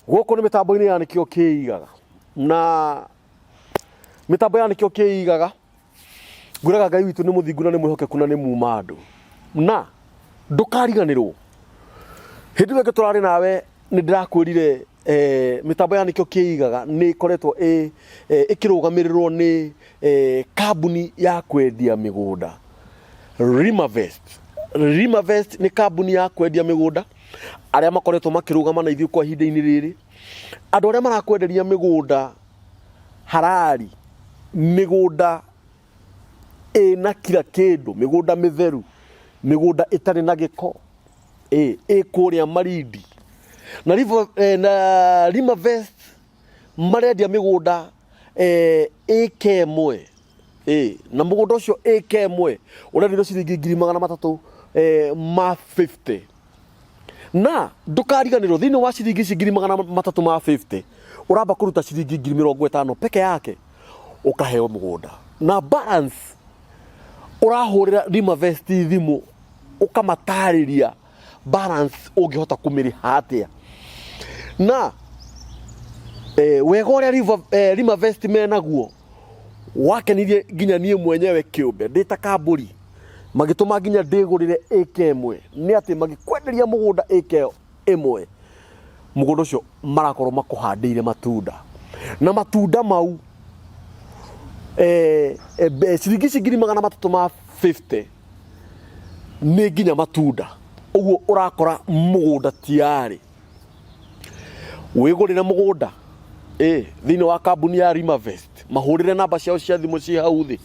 Gũkũ nĩ mĩtambo-inĩ ya Nĩkĩo Kĩigaga na mĩtambo ya Nĩkĩo Kĩigaga ngwĩraga Ngai witũ nĩ mũthingu na nĩ mwĩhokeku na nĩ muma andũ na ndũkariganĩrwo hĩndĩ ĩyo ĩngĩ tũrarĩ nawe nĩ ndĩrakwĩrire eh, mĩtambo ya Nĩkĩo Kĩigaga nĩ ĩkoretwo ĩ- eh, ĩkĩrũgamĩrĩrwo nĩ eh, kambuni ya kwendia mĩgũnda Rimavest. Rimavest nĩ kambuni ya kwendia mĩgũnda arĩa makoretwo makĩrũgama na ithuĩ kwa ihinda-inĩ rĩrĩ andũ arĩa marakwenderia mĩgũnda harari mĩgũnda ĩna kila kĩndũ mĩgũnda mĩtheru mĩgũnda ĩtarĩ na gĩko ĩ ĩ kũrĩa Malindi na, Rivo, eh, na Rimavest marendia mĩgũnda eh, ĩka ĩmwe ĩ na mũgũnda ũcio ĩka ĩmwe ũrenderio ciringi 300,000 eh, ma 50 na ndũkariganĩrwo thĩinĩ wa ciringi ici 350,000 ma 50 ũramba kũruta ciringi 50,000 peke yake ũkaheo mũgũnda na balance ũrahũrĩra Rimavest thimũ ũkamatarĩria balance ũngĩhota kũmĩrĩha atĩa na eh, wega ũrĩa eh, Rimavest menaguo wakenirie nginya niĩ mwenyewe kĩũmbe ndĩ ta kambũri magĩtũma nginya ndĩgũrĩre ĩka ĩmwe nĩ atĩ magĩkwenderia mũgũnda ĩka ĩmwe mũgũnda ũcio marakorwo makũhandĩire matunda na matunda mau eh, eh, ciringi ici 350,000 ma 50 nĩ nginya matunda ũguo ũrakora mũgũnda tiarĩ wĩgũrĩre mũgũnda ĩ thĩinĩ wa kambuni ya Rimavest mahũrĩre namba ciao cia thimũ ciĩ hau thĩ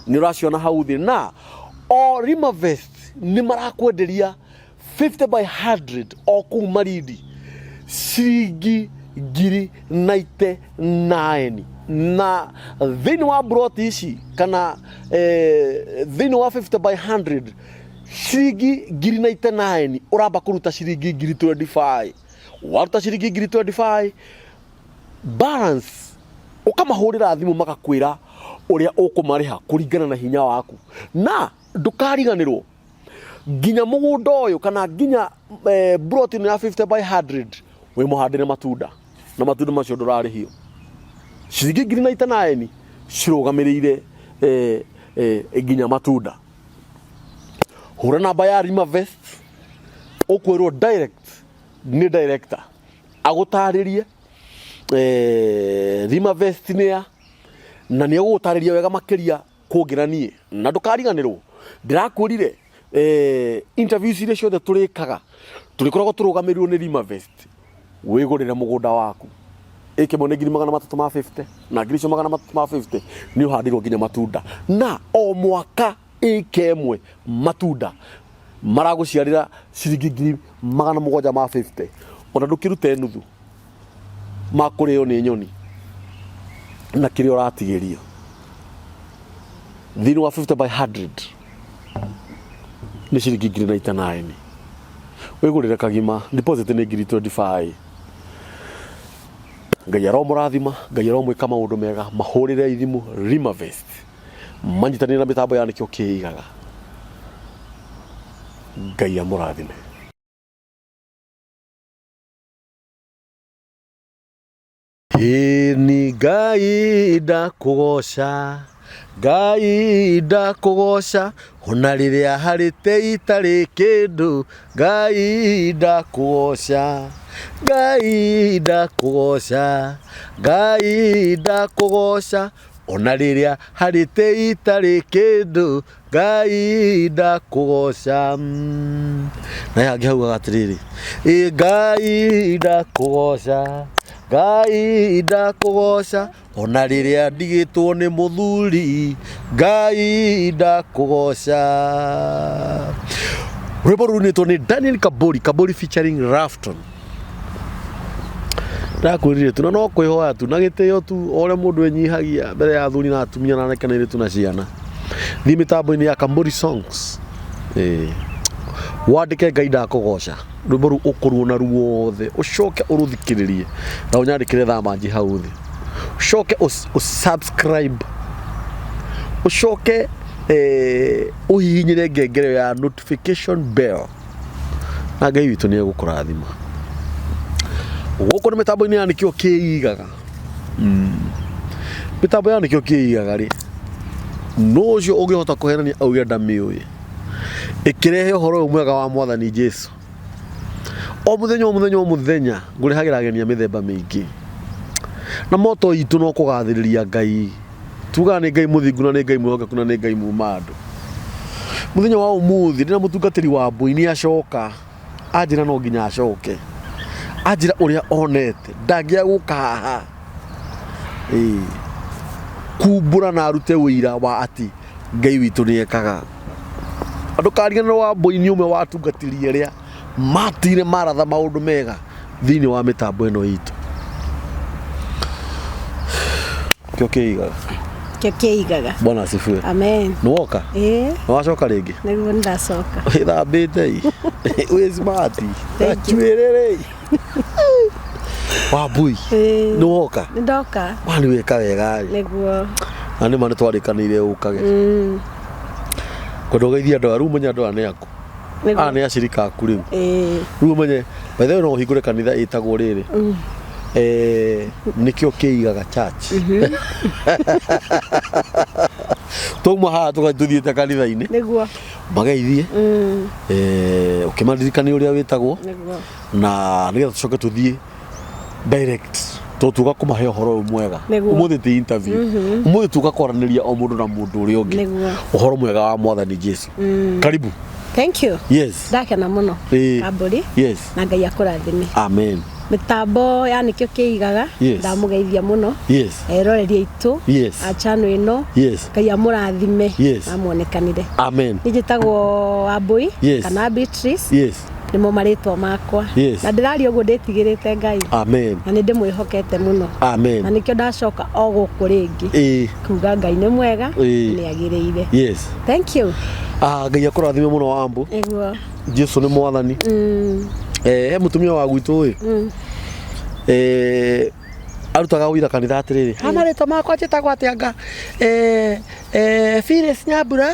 nĩ ũraciona hau thĩ na o Rimavest nĩ marakwenderia 50 by 100 o kũu Malindi ciringi 99,000 na thĩinĩ wa mburoti ici kana eh, thĩinĩ wa 50 by 100 ciringi 99,000 ũramba kũruta ciringi 25,000 waruta ciringi 25,000 balance ũkamahũrĩra thimũ magakwĩra ũrĩa ũkũmarĩha kũringana na hinya waku na ndũkariganĩrwo nginya mũgũnda ũyũ kana nginya eh, plot ĩno ya 50 by 100 wĩ mũhandĩre matunda na matunda macio ndũrarĩhio ciringi 99,000 cirũgamĩrĩire eh, eh, nginya matunda hũra namba ya Rimavest ũkwĩrwo direct nĩ director agũtarĩrie eh, Rimavest nĩ ya na nĩ egũgũtarĩria wega makĩria kũngĩra niĩ na ndũkariganĩrwo ndĩrakwĩrire eh, interviews iria ciothe tũrĩkaga tũrĩkoragwo tũrũgamĩrĩirwo nĩ Rimavest wĩgũrĩre mũgũnda waku ĩkĩmwe nĩ 350,000 ma 50 na ngiri icio 350 ma 50 nĩ ũhandĩirwo nginya matunda na o mwaka ĩka ĩmwe matunda maragũciarĩra ciringi 700,000 ma 50 ona ndũkĩrute nuthu ma kũrĩo nĩ nyoni na kĩrĩa ũratigĩrio thĩinĩ wa 50 by 100 nĩ ciringi 99,000 wĩgũrĩre kagima deposit nĩ 25,000 Ngai aromũrathima Ngai aromwĩka maũndũ mega mahũrĩre ithimũ Rimavest manyitanĩre na mĩtambo ya Nĩkĩo Kĩigaga Ngai amũrathime. Ĩni Ngai ndakũgoca, Ngai ndakũgoca, ona rĩrĩa harĩte itarĩ kĩndũ, Ngai ndakũgoca, Ngai ndakũgoca, Ngai ndakũgoca, ona rĩrĩa harĩte itarĩ kĩndũ, Ngai ndakũgoca. Na hangĩ haugaga atĩrĩrĩ, ĩ Ngai ndakũgoca, Ngai ndakũgoca, ona rĩrĩa ndigĩtwo nĩ mũthuri, Ngai ndakũgoca. Rwĩmbo rũu rũinĩtwo nĩ Daniel Kabori, Kabori featuring Rafton. Ndakwĩrire tu na no kwĩhoya tu na gĩtĩo tu o ũrĩa mũndũ enyihagia mbere ya athuri na atumia na anake na airĩtu na ciana. Thiĩ mĩtambo-inĩ ya Kamburi Songs. Ĩĩ. Wandĩke Ngai ndakũgoca. Rwĩmbo rũu ũkũruona ruothe ũcoke ũrũthikĩrĩrie na ũnyandĩkĩre thaa manji hau thĩ. Ũcoke ũ subscribe. Ũcoke eh, ũhihinyĩre ngengere ya notification bell. Na Ngai witũ nĩ egũkũrathima. Gũkũ nĩ mĩtambo-inĩ ya nĩkĩo kĩigaga. Mĩtambo ya nĩkĩo kĩigaga rĩ, nũ ũcio ũngĩhota kũhenania auge ndamĩũĩ? Ĩkĩrehe ũhoro ũyũ mwega wa mwathani Jesu. O mũthenya o mũthenya o mũthenya ngũrehagĩra ageni a mĩthemba mĩingĩ. Na moto itũ no kũgathĩrĩria Ngai. Tugaga nĩ Ngai mũthingu na nĩ Ngai mwĩhokeku na nĩ Ngai muma andũ. Mũthenya wa ũmũthĩ ndĩna mũtungatĩri wa mbũi nĩ acoka. Anjĩra no nginya acoke. Anjĩra ũrĩa onete ndangĩaga gũka haha. Ĩĩ. Kumbũra na arute ũira wa atĩ Ngai witũ nĩ ekaga. Ndũkariganĩrwo Wambũi nĩ ũmwe wa atungatĩri arĩa matire maratha maũndũ mega thĩinĩ wa mĩtambo ĩno itũ. Kĩo kĩigaga. Kĩo kĩigaga. Bwana asifiwe. Amen. Nĩ woka? Ĩĩ. Nĩ wacoka rĩngĩ? Nĩguo nĩ ndacoka. Wĩthambĩte ĩ. Wĩ smart. Thank you. Gachuĩrĩ rĩ. Wambui. Ĩĩ. Nĩ woka? Nĩ ndoka. Ma nĩ weka wega rĩ. Nĩguo. Na nĩ ma nĩ twarĩkanĩire ũkage. Kwenda ũgeithie andũ aya, rĩu ũmenye andũ aya nĩ aku. Nĩguo. Aya nĩ acirika aku rĩu. Ĩĩ. Rĩu ũmenye, by the way no ũhingũre kanitha ĩtagwo rĩrĩ. Eh, nĩkĩo kĩigaga church. Twauma haha tũgathiĩ tũthiĩte kanitha-inĩ. Nĩguo. Mageithie. Eh, ũkĩmaririkania ũrĩa wĩtagwo. Nĩguo. Na nĩgetha tũcoke tũthiĩ direct tondũ tuga kũmahe ũhoro ũyũ mwega. Nĩguo. Ũmũthĩ ti interview. Ũmũthĩ tuga kwaranĩria o mũndũ na mũndũ ũrĩa ũngĩ. Nĩguo. Ũhoro mwega wa mwathani Jesu. Karibu. Thank you. Yes. Ndakena mũno. Ĩĩ. Kambũri. Yes. Na Ngai akũrathime. Amen. Mĩtambo ya nĩkĩo kĩigaga. Yes. Ndamũgeithia mũno. Yes. Eroreri aitũ. Yes. A channel ĩno. Yes. Ngai amũrathime. Yes. Amuonekanire. Amen. Niĩ njĩtagwo Wambũi. Yes. Kana Beatrice. Yes. Nĩmo marĩtwa makwa. Yes. Na ndĩraria ũguo ndĩtigĩrĩte Ngai. Amen. Na nĩ ndĩmwĩhokete mũno. Amen. Na nĩkĩo ndacoka o gũkũ rĩngĩ. Ĩĩ. Kuga Ngai nĩ mwega. Ĩĩ. Nĩ agĩrĩire. Yes. Thank you. Ah, Ngai akũrathime mũno Wambũ. Nĩguo. Jesu nĩ mwathani. Eh, he mũtumia wa gwitũ ĩ. Eh, arutaga wĩra kanitha atĩrĩrĩ. Ha marĩtwa makwa njĩtagwo atĩa nga? Eh, eh, Phyllis Nyambura.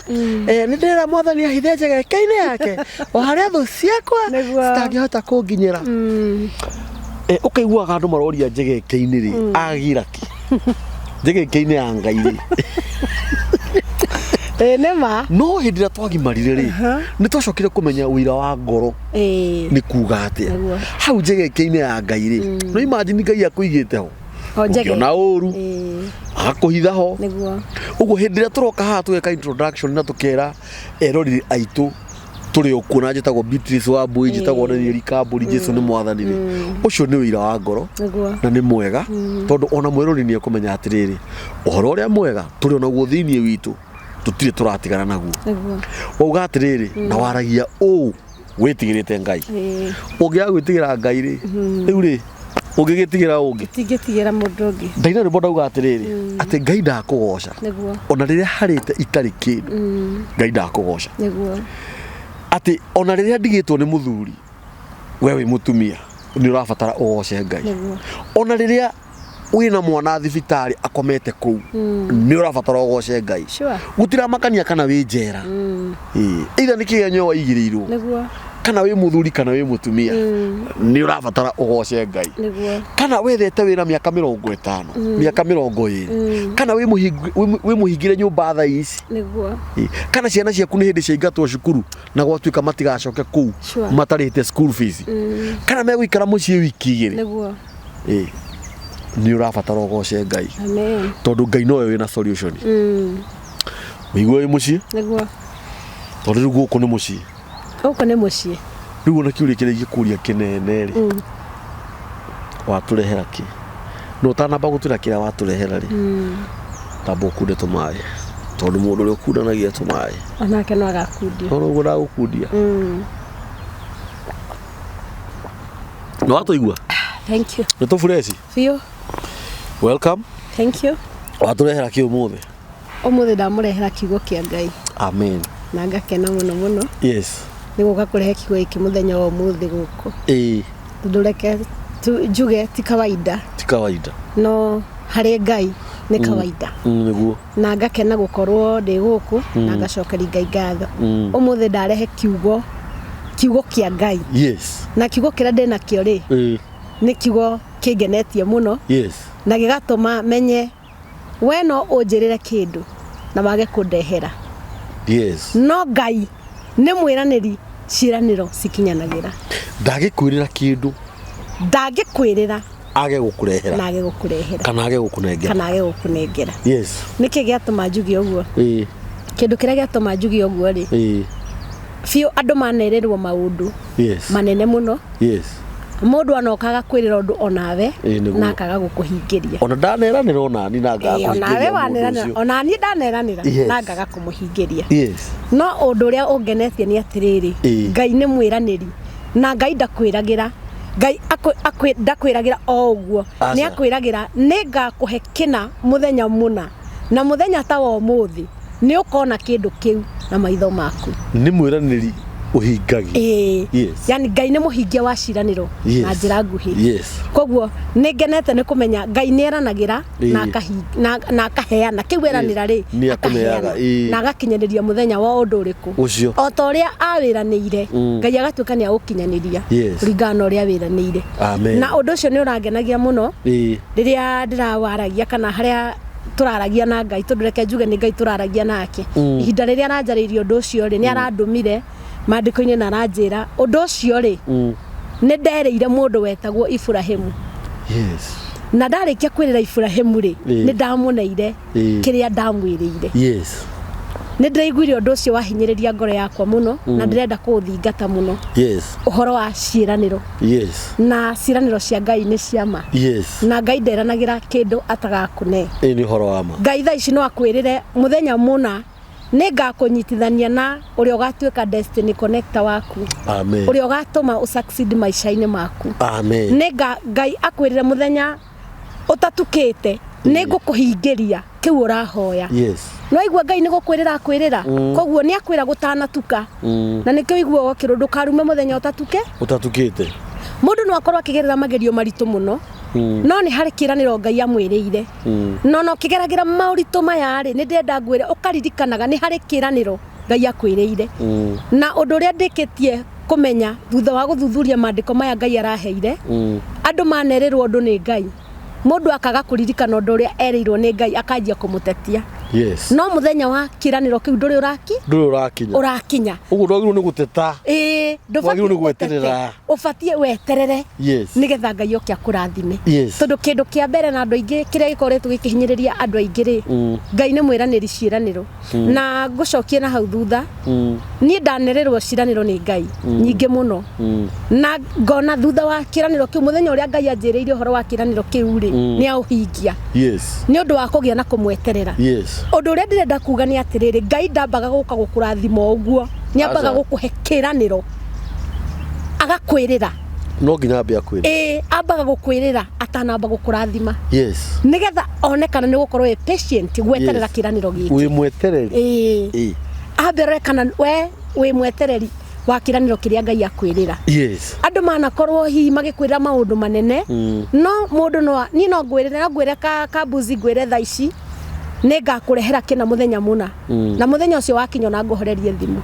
Eh, nĩ ndĩrera mwathani ahithe njegeke-inĩ yake. O harĩa thũ ciakwa Nĩguo. citangĩhota kũnginyĩra. Eh, ũkaiguaga andũ maroria njegeke-inĩ rĩ, agira kĩ? Njegeke-inĩ ya Ngai rĩ. Ĩĩ nĩ ma. No hĩndĩ ĩrĩa twagimarire rĩ, nĩ twacokire kũmenya ũira wa ngoro Ĩĩ. nĩ kuga atĩa. Nĩguo. Hau njegeke-inĩ ya Ngai rĩ, no imagine Ngai akũigĩte ho. O njegeke. Ũngĩona ũru, Ĩĩ. agakũhitha ho. Nĩguo. Ũguo hĩndĩ ĩrĩa tũroka haha tũgeka introduction na tũkera eroreri aitũ tũrĩ o kuo na njĩtagwo Beatrice Wambui, njĩtagwo Daniel Kambũri, Jesu nĩ mwathani rĩ, ũcio nĩ ũira wa ngoro Nĩguo. na nĩ mwega tondũ ona mwĩrori nĩ ekũmenya atĩrĩrĩ, ũhoro ũrĩa mwega tũrĩ onaguo thĩinĩ witũ tũtirĩ tũratigana naguo. Nĩguo. Wauga atĩrĩrĩ, na waragia ũũ wĩtigĩrĩte Ngai. Ĩĩ. Ũngĩaga gwĩtigĩra Ngai rĩ, rĩu rĩ, ũngĩgĩtigĩra ũngĩ? Tingĩtigĩra mũndũ ũngĩ. Ndaina rwĩmbo ndauga atĩrĩrĩ, atĩ Ngai ndakũgoca. Nĩguo. Ona rĩrĩa harĩte itarĩ kĩndũ, Ngai ndakũgoca. Nĩguo. Atĩ ona rĩrĩa ndigĩtwo nĩ mũthuri, we wĩ mũtumia, nĩ ũrabatara ũgoce Ngai. Nĩguo. Ona rĩrĩa wĩna mwana thibitarĩ akomete kũu, nĩ ũrabatara ũgoce Ngai. Sure. Gũtiramakania kana wĩ njera. Ĩĩ. Either nĩ kĩgenyo waigĩrĩirwo, Nĩguo. kana wĩ mũthuri kana wĩ mũtumia, nĩ ũrabatara ũgoce Ngai. Nĩguo. Kana wethete wĩra mĩaka 50, mĩaka 20, kana wĩ mũhingĩre nyũmba thaa ici. Nĩguo. Ĩĩ. Kana ciana ciaku nĩ hĩndĩ ciaingatwo cukuru na gwatuĩka matigacoke kũu Sure. matarĩhĩte school fees. Kana megũikara mũciĩ wiki igĩrĩ. Nĩguo. Ĩĩ. Nĩ ũrabatara ũgoce Ngai. Amen. Tondũ Ngai nowe wĩna solution. Wĩigue wĩ mũciĩ? Nĩguo. Tondũ rĩu gũkũ nĩ mũciĩ. Gũkũ nĩ mũciĩ. Rĩu ona kĩũria kĩrĩa ingĩkũria kĩnene rĩ, watũrehera kĩ? No ũtanamba gũtwĩra kĩrĩa watũrehera rĩ, tamba ũkunde tũmaĩ. Tondũ mũndũ ũrĩa ũkundanagia tũmaĩ. Onake no agakundio. No ũguo ndagũkundia. Nĩ watũigua? Thank you. Nĩ tũbureci? Biũ. Welcome. Thank you. Watũrehera kĩ ũmũthĩ? Ũmũthĩ ndamũrehera kiugo kĩa Ngai. Amen. Na ngakena mũno mũno. Yes. Nĩ gũka kũrehe kiugo gĩkĩ mũthenya wa ũmũthĩ gũkũ. Ĩĩ. Tondũ reke njuge ti kawaida. Ti kawaida. No harĩ Ngai nĩ kawaida. Nĩguo. Na ngakena gũkorwo ndĩ gũkũ na ngacokeria Ngai ngatho. Ũmũthĩ ndarehe kiugo kiugo kĩa Ngai. Yes. Na kiugo kĩrĩa ndĩnakĩo rĩ, Ĩĩ. Nĩ kiugo kĩngenetie mũno. Yes. Na gĩgatũma menye we no ũnjĩrĩre kĩndũ na wage kũndehera. Yes. No Ngai nĩ mwĩranĩri, ciĩranĩro cikinyanagĩra. Ndagĩkwĩrĩra kĩndũ. Ndangĩkwĩrĩra age gũkũrehera. Na age gũkũrehera. Kana age gũkũnengera. Kana age gũkũnengera. Yes. Nĩkĩ gĩatũma njuge ũguo? Ĩĩ. Kĩndũ kĩrĩa gĩatũma njuge ũguo rĩ, Ĩĩ. biũ andũ manerĩrwo maũndũ Yes. manene mũno. Yes. Mũndũ anoka agakwĩrĩra ũndũ onawe Ĩĩ, nĩguo. na akaga gũkũhingĩria. Ona ndaneranĩra onani na ngaga Ĩĩ, onawe kũhingĩria mũndũ waneranĩra ũcio. onaniĩ ndaneranĩra Yes. na ngaga kũmũhingĩria. Yes. No ũndũ ũrĩa ũngenetie nĩ atĩrĩrĩ, Ĩĩ. Ngai nĩ mwĩranĩri na Ngai ndakwĩragĩra. Ngai ndakwĩragĩra o ũguo. Aca. Nĩ akwĩragĩra nĩ ngakũhe kĩna mũthenya mũna, na mũthenya ta wa ũmũthĩ nĩ ũkona kĩndũ kĩu na maitho maku. Nĩ mwĩranĩri ũhingagia. Ĩĩ. Yes. Yani Ngai nĩ mũhingia wa ciĩranĩro Yes. na njĩra nguhĩ. Yes. Koguo nĩ ngenete nĩ kũmenya Ngai nĩ eranagĩra Ĩĩ. na akaheana kĩu eranĩra rĩ, Nĩ akũneaga, akaheana ĩĩ. na agakinyanĩria mũthenya wa ũndũ ũrĩkũ Ũcio. O ta ũrĩa awĩranĩire, Ngai agatuĩka nĩ aũkinyanĩria Yes. kũringana na ũrĩa awĩranĩire. Amen. Na ũndũ ũcio nĩ ũrangenagia mũno Ĩĩ. rĩrĩa ndĩrawaragia kana harĩa tũraragia na Ngai, tondũ reke njuge nĩ Ngai tũraragia nake. Ihinda rĩrĩa aranjarĩirie ũndũ ũcio rĩ, nĩ arandũmire maandĩko-inĩ na aranjĩra ũndũ ũcio rĩ, nĩ nderĩire mũndũ wetagwo Iburahĩmu. Yes. Na ndarĩkia kwĩrĩra Iburahĩmu rĩ, Ĩĩ. nĩ ndamũneire Ĩĩ. kĩrĩa ndamwĩrĩire. Yes. Nĩ ndĩraiguire ũndũ ũcio wahinyĩrĩria ngoro yakwa mũno, na ndĩrenda kũũthingata mũno. Yes. Ũhoro wa ciĩranĩro. Yes. Na ciĩranĩro cia Ngai nĩ cia ma. Yes. Na Ngai nderanagĩra kĩndũ atagakũne. Ĩĩ nĩ ũhoro wa ma. Ngai thaa ici no akwĩrĩre mũthenya mũna nĩ ngakũnyitithania na ũrĩa ũgatuĩka destiny connector waku. Amen. Ũrĩa ũgatũma ũsucceed maica-inĩ maku. Amen. Nĩ Ngai akwĩrĩre mũthenya ũtatukĩte nĩ ngũkũhingĩria kĩu ũrahoya. Yes. No igua Ngai nĩ gũkwĩrĩra akwĩrĩra. Koguo nĩ akwĩra gũtanatuka. Na nĩkĩo igua wokĩrwo ndũkarume mũthenya ũtatuke. Ũtatukĩte. Mũndũ no akorwo akĩgerera magerio maritũ mũno. No nĩ harĩ kĩĩranĩro Ngai amwĩrĩire. No no kĩgeragĩra maũritũ maya rĩ, nĩ ndĩrenda ngwĩre ũkaririkanaga nĩ harĩ kĩĩranĩro Ngai akwĩrĩire. Na ũndũ ũrĩa ndĩkĩtie kũmenya thutha wa gũthuthuria maandĩko maya Ngai araheire, andũ manerĩrwo ũndũ nĩ Ngai, mũndũ akaga kũririkana ũndũ ũrĩa erĩirwo nĩ Ngai akanjia kũmũtetia. Yes. No mũthenya wa kĩĩranĩro kĩu ndũrĩ Ndũrĩ ũrakinya. ũrakinya. Ũguo ndwagĩrĩirwo nĩ gũteta. Ĩĩ, ndũbatiĩ Wagĩrĩirwo nĩ gweterera. gũtete. Ũbatiĩ weterere. Yes. Nĩgetha Ngai oke akũrathime. Yes. Tondũ kĩndũ kĩa mbere na andũ aingĩ kĩrĩa gĩkoretwo gĩkĩhinyĩrĩria andũ aingĩ rĩ, Ngai nĩ mwĩranĩri ciĩranĩro. Na ngũcokie na hau thutha, niĩ ndanerĩrwo ciĩranĩro nĩ Ngai nyingĩ mũno. Na ngona thutha wa kĩĩranĩro kĩu, mũthenya ũrĩa Ngai anjĩrĩire ũhoro wa kĩĩranĩro kĩu rĩ, nĩ aũhingia. Yes. Nĩ ũndũ wa kũgĩa na kũmweterera. Yes. Ũndũ ũrĩa ndĩrenda kuga nĩ atĩrĩrĩ, Ngai ndambaga gũka gũkũrathima ũguo, nĩ ambaga Aca. gũkũhe kĩĩranĩro. Agakwĩrĩra. No nginya ambe akwĩrĩre. Ĩĩ, ambaga gũkwĩrĩra atanamba gũkũrathima. Yes. Nĩgetha one kana nĩ gũkorwo wĩ patient gweterera Yes. kĩĩranĩro gĩkĩ. Wĩ mwetereri. Ĩĩ. Ĩĩ. Ambe arore kana we wĩ mwetereri wa kĩĩranĩro kĩrĩa Ngai akwĩrĩra. Yes. Andũ manakorwo hihi magĩkwĩra maũndũ manene, no mũndũ no niĩ no ngwĩrĩre, no ngwĩre kambuzi ngwĩre thaa ici nĩ ngakũrehera kĩna mũthenya mũna. Na mũthenya ũcio wakinya ona ngũhorerie thimũ.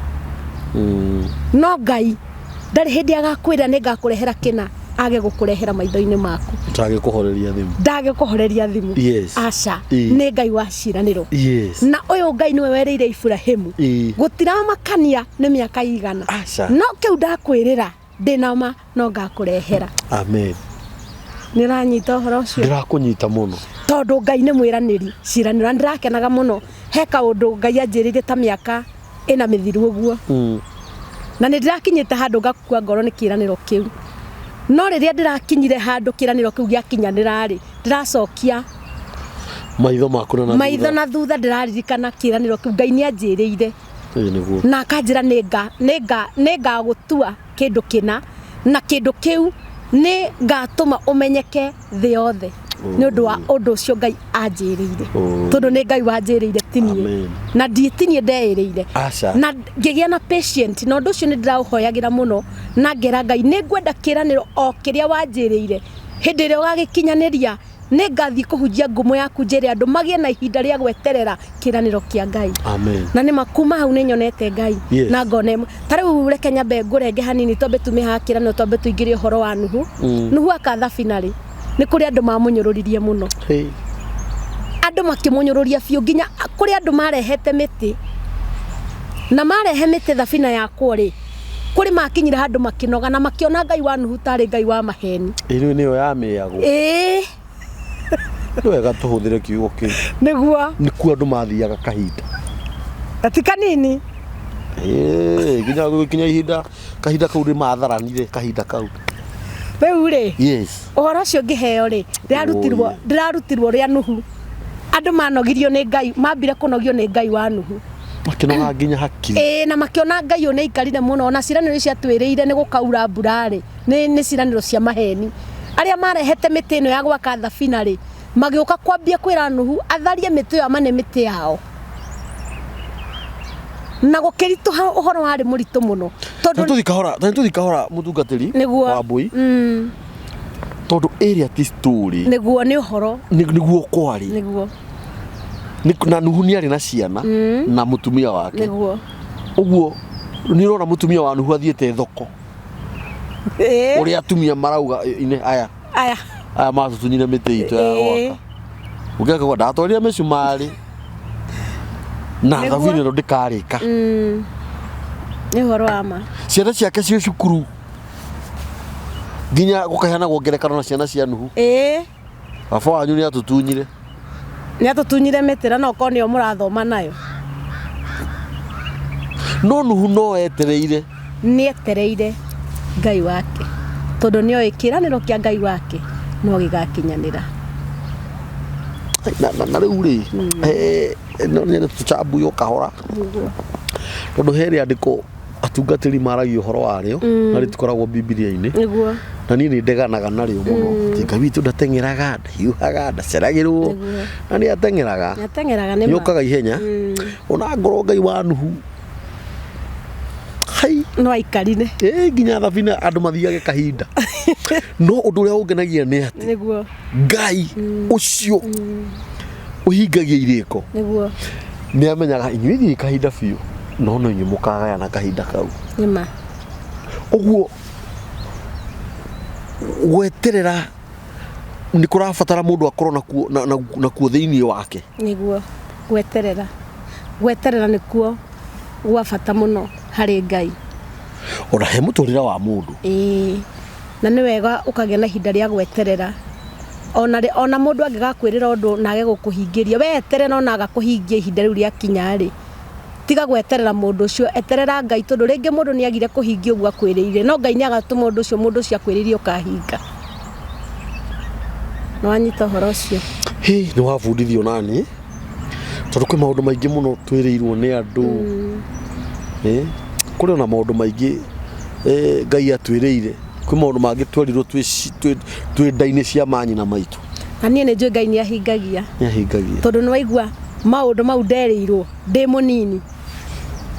No Ngai ndarĩ hĩndĩ agakwĩra nĩ ngakũrehera kĩna age gũkũrehera maitho-inĩ maku. Ndagĩkũhoreria thimũ. Ndagĩkũhoreria thimũ. Yes. Aca, Ĩĩ. nĩ Ngai wa ciĩranĩro. Yes. Na ũyũ Ngai nĩwe werĩire Iburahĩmu. Ĩĩ. Gũtiramakania nĩ mĩaka igana. Aca. No kĩu ndakwĩrĩra ndĩna ma no ngakũrehera. Amen. Nĩ ũranyita ũhoro ũcio? Ndĩrakũnyita mũno. Tondũ Ngai nĩ mwĩranĩri ciĩranĩro, na ndĩrakenaga mũno. He kaũndũ Ngai anjĩrĩire ta mĩaka ĩna mĩthiru ũguo. Na nĩ ndĩrakinyĩte handũ ngakua ngoro nĩ kĩĩranĩro kĩu. No rĩrĩa ndĩrakinyire handũ kĩĩranĩro kĩu gĩakinyanĩra rĩ, ndĩracokia Maitho maku na maitho na thutha, ndĩraririkana kĩĩranĩro kĩu Ngai nĩ anjĩrĩire. Ĩĩ nĩguo. Na akanjĩra nĩ ngagũtua kĩndũ kĩna, na kĩndũ kĩu nĩ ngatũma ũmenyeke thĩ yothe. Nĩ ũndũ wa ũndũ ũcio Ngai anjĩrĩire. Tondũ nĩ Ngai wanjĩrĩire ti niĩ. Amen. Na ti niĩ ndeĩrĩire. Aca. Na ngĩgĩa na patient, na ũndũ ũcio nĩ ndĩraũhoyagĩra mũno, na ngera Ngai nĩ ngwenda kĩĩranĩro o kĩrĩa wanjĩrĩire. Hĩndĩ ĩrĩa ũgagĩkinyanĩria Nĩ ngathiĩ kũhunjia ngumo yaku njĩre andũ magĩe na ihinda rĩa gweterera kĩranĩro kĩa Ngai. Amen. Na nĩ ma kuma hau nĩ nyonete Ngai. Yes. Na ngona ĩmwe. Ta rĩu reke nyambe ngũrenge hanini twambe tume haha kĩranĩro twambe tũingĩre ũhoro wa Nuhu. Nuhu aka thabina rĩ, nĩ kũrĩ andũ mamũnyũrũririe mũno. Hey. Andũ makĩmũnyũrũria biũ nginya kũrĩ andũ marehete mĩtĩ. Na marehe mĩtĩ thabina yakwo rĩ, kũrĩ makinyire handũ makĩnoga na makĩona Ngai wa Nuhu tarĩ Ngai wa maheni. Ĩrĩ nĩyo yamĩagwo. Ĩĩ. Nĩ wega tũhũthĩre kiugo kĩu. Nĩguo. Nĩkuo andũ mathiaga kahinda. Na ti kanini. Ĩĩ, nginya gũgĩkinya ihinda kahinda kau nĩ matharanire kahinda kau. Rĩu rĩ, Yes. ũhoro ũcio ngĩheo rĩ, ndĩrarutirwo Oh, yeah. ndĩrarutirwo rĩa Nuhu. Andũ manogirio nĩ Ngai, mambire kũnogio nĩ Ngai wa Nuhu. Makĩnoga nginya hakiri. Ĩĩ, na makĩona Ngai ũyũ nĩ aikarire mũno, ona ciĩranĩro icio atwĩrĩire nĩ gũkaura mbura rĩ, nĩ nĩ ciĩranĩro cia maheni. Arĩa marehete mĩtĩ ĩno ya gwaka thabina rĩ, magĩũka kwambia kwĩra Nuhu atharie mĩtĩ ĩyo amane mĩtĩ yao. Na gũkĩritũha ũhoro warĩ mũritũ mũno. Tondũ Tũthiĩ kahora, tũthiĩ kahora mũtungatĩri nĩguo wa Mbui. Tondũ ĩrĩa ti story. Nĩguo nĩ ũhoro. Nĩguo kwarĩ. Nĩguo. Na Nuhu nĩ arĩ na ciana na mũtumia wake. Nĩguo. Ũguo nĩ ũrona mũtumia wa Nuhu athiĩte thoko. Ũrĩa atumia marauga ine aya. Aya. Aya matũtunyire mĩtĩ itũ ya gwaka. Ũngĩaka ndatwarire mĩcumarĩ. Na thabina ĩno ndĩkarĩka. Nĩ ũhoro wa ma. Ciana ciake ciĩ cukuru. Nginya gũkaheanagwo ngerekano na ciana cia Nuhu. Baba wanyu nĩ atũtunyire. Nĩ atũtunyire mĩtĩ na no korwo nĩyo mũrathoma nayo. No Nuhu no etereire. Nĩ etereire Ngai wake. Tondũ nĩ oĩ kĩĩranĩro kĩa Ngai wake no gĩgakinyanĩra. Na rĩu rĩ, no nyende tũcambuye o kahora. Tondũ he rĩandĩko atungatĩri maragia ũhoro warĩo na rĩtikoragwo Bibilia-inĩ. Nĩguo. Na niĩ nĩ ndeganaga narĩo mũno. Atĩ Ngai witũ ndateng'eraga, ndahiũhaga, ndaceragĩrwo. Na nĩ ateng'eraga. Nĩ ateng'eraga nĩ ma. Nĩ okaga ihenya. Ona ngorwo Ngai wa Nuhu hai no aikarire. Ĩĩ, nginya thabina andũ mathiage kahinda. No ũndũ ũrĩa ũngenagia nĩ atĩ Nĩguo. Ngai ũcio ũhingagia irĩko Nĩguo. nĩ amenyaga inyuĩ thiĩ kahinda biũ no no inyuĩ mũkagayana kahinda kau. Nĩ ma. Ũguo gweterera nĩ kũrabatara mũndũ akorwo nakuo nakuo thĩinĩ wake. Nĩguo gweterera. Gweterera nĩkuo gwa bata mũno harĩ Ngai. Ona he mũtũrĩre wa mũndũ. Ĩĩ. Na nĩ wega ũkagĩa na ihinda rĩa gweterera. Ona ona mũndũ angĩgakwĩrĩra ũndũ na age gũkũhingĩria, we eterera ona agakũhingia ihinda rĩu rĩakinya rĩ, tiga gweterera mũndũ ũcio, eterera Ngai tondũ rĩngĩ mũndũ nĩ agire kũhingia ũguo akwĩrĩire, no Ngai nĩ agatũma ũndũ ũcio mũndũ ũcio akwĩrĩire ũkahinga. Nĩ wanyita ũhoro ũcio? Hĩ, nĩ wabundithio nani tondũ kwĩ maũndũ maingĩ mũno twĩrĩirwo nĩ andũ. Kũrĩ ona maũndũ maingĩ Ngai atwĩrĩire. Kwĩ maũndũ mangĩ twerirwo twĩ nda-inĩ cia manyina maitũ. Na niĩ nĩ njũĩ Ngai nĩ ahingagia. Nĩ ahingagia. Tondũ nĩ waigua maũndũ mau nderĩirwo ndĩ mũnini.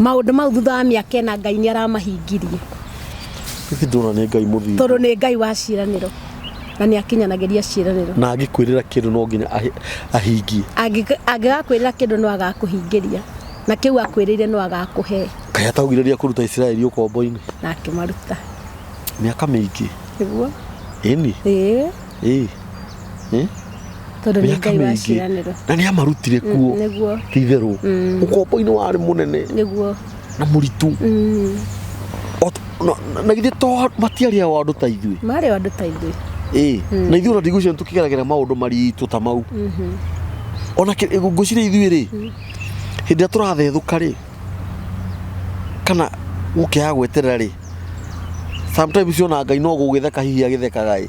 Maũndũ mau thutha wa mĩaka ĩna Ngai nĩ aramahingirie. Githĩ ndũrona nĩ Ngai mũthingu. Tondũ nĩ Ngai wa ciĩranĩro. Na nĩ akinyanagĩria ciĩranĩro. Na angĩkwĩrĩra kĩndũ no nginya ahingie. Angĩgakwĩrĩra kĩndũ no agakũhingĩria. Na kĩu akwĩrĩire no agakũhe. Kaĩ ataugire kũruta Isiraeli ũkombo-inĩ. Na akĩmaruta. Mĩaka mĩingĩ. Nĩguo. Ĩni. Ĩĩ. Ĩĩ. Ĩĩ. Tondũ nĩ Ngai wa ciĩranĩro. Na nĩ amarutire kuo. Nĩguo. Ti itherũ. Ũkombo-inĩ warĩ mũnene. Nĩguo. Na mũritũ. Na githĩ to matiarĩ ao andũ ta ithuĩ. Marĩ o andũ ta ithuĩ. Ĩĩ. Na ithuĩ ona ndigwĩciria nĩ tũkĩgeragĩra maũndũ maritũ ta mau. Ona ngwĩciria ithuĩ rĩ, hĩndĩ ĩrĩa tũrathethũka rĩ, kana gũkĩaga gweterera rĩ, sometimes ona Ngai no gũgĩtheka hihi agĩthekaga ĩ.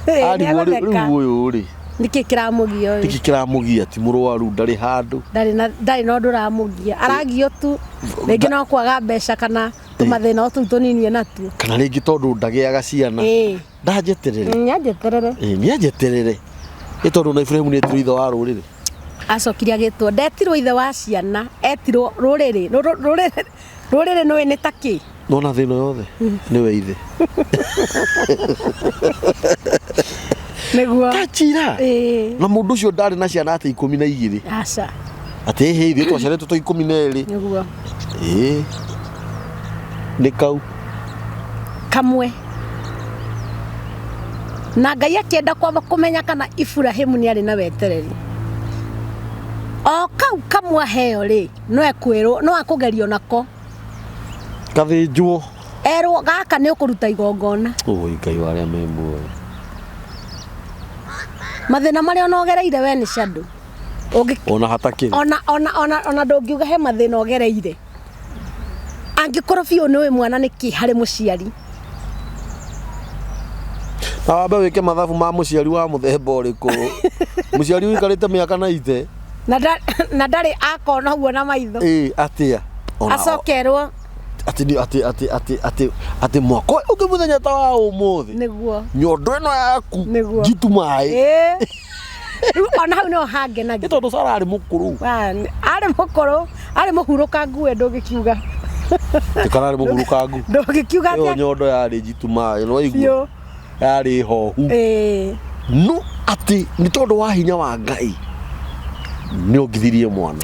Arigwo rĩu ũyũ rĩ. Nĩkĩ kĩramũgia ũyũ? Nĩkĩ kĩramũgia? Ti mũrwaru, ndarĩ handũ. Ndarĩ na ũndũ ũramũgia. Aragio tu. Rĩngĩ no kwaga mbeca kana tũmathĩna o tũu tũnini enatuo. Kana rĩngĩ tondũ ndagĩaga ciana. Ndanjeterere. Nĩanjeterere. Nĩanjeterere. Ĩ tondũ na Iburahĩmu nĩetirwo ithe wa rũrĩrĩ. Acokire agĩtwo, ndetirwo ithe wa ciana, etirwo rũrĩrĩ. Rũrĩrĩ rũrĩrĩ nĩũĩ nĩ ta kĩ? Nona thĩna yothe nĩwe ithe. Nĩguo. Tanjira. Ĩĩ. Na mũndũ ũcio ndarĩ na ciana atĩ 12. Aca. Atĩ hĩ ithuĩ twaciarĩtwo tũ 12. Nĩguo. Ĩĩ. Nĩ kau. Kamwe. Na Ngai akĩenda kwamba kũmenya kana Iburahimu nĩ arĩ na wetereri. O kau kamwe aheo rĩ, no ekwĩrwo, no akũgerio nako. Kathĩnjwo. Erwo gaka nĩ ũkũruta igongona. Ũi Ngai wa arĩa me muoyo. Mathĩna marĩa ona ũgereire we nĩ shadow. Ũngĩ Ona hatakĩrĩ. ona ona ona ona ndũngiuga he mathĩna ũgereire. Angĩkorwo biũ nĩ ũĩ mwana nĩ kĩ harĩ mũciari. Na wambe wĩke mathabu ma mũciari wa mũthemba ũrĩkũ. Mũciari ũikarĩte mĩaka na ite. Na ndarĩ akona ũguo na maitho. Ĩĩ atĩa. Ona Acokerwo atĩ nĩ atĩ atĩ atĩ atĩ atĩ mwaka ũyũ ũngĩ mũthenya ta wa ũmũthĩ. Nĩguo. Nyondo ĩno yaku Nĩguo. njitu maĩ. Ĩĩ. Rĩu ona hau nĩho hangenagia. Nĩ tondũ Sara arĩ mũkũrũ. Arĩ mũkũrũ, arĩ mũhurũkangu we ndũngĩkiuga. Kana arĩ mũhurũkangu. Ndũngĩkiuga Ĩyo atĩa. nyondo yarĩ njitu maĩ, nĩwaigua? Biũ. Yarĩ hohu. Ĩĩ. No atĩ nĩ tondũ wa hinya wa Ngai nĩ ongithirie mwana.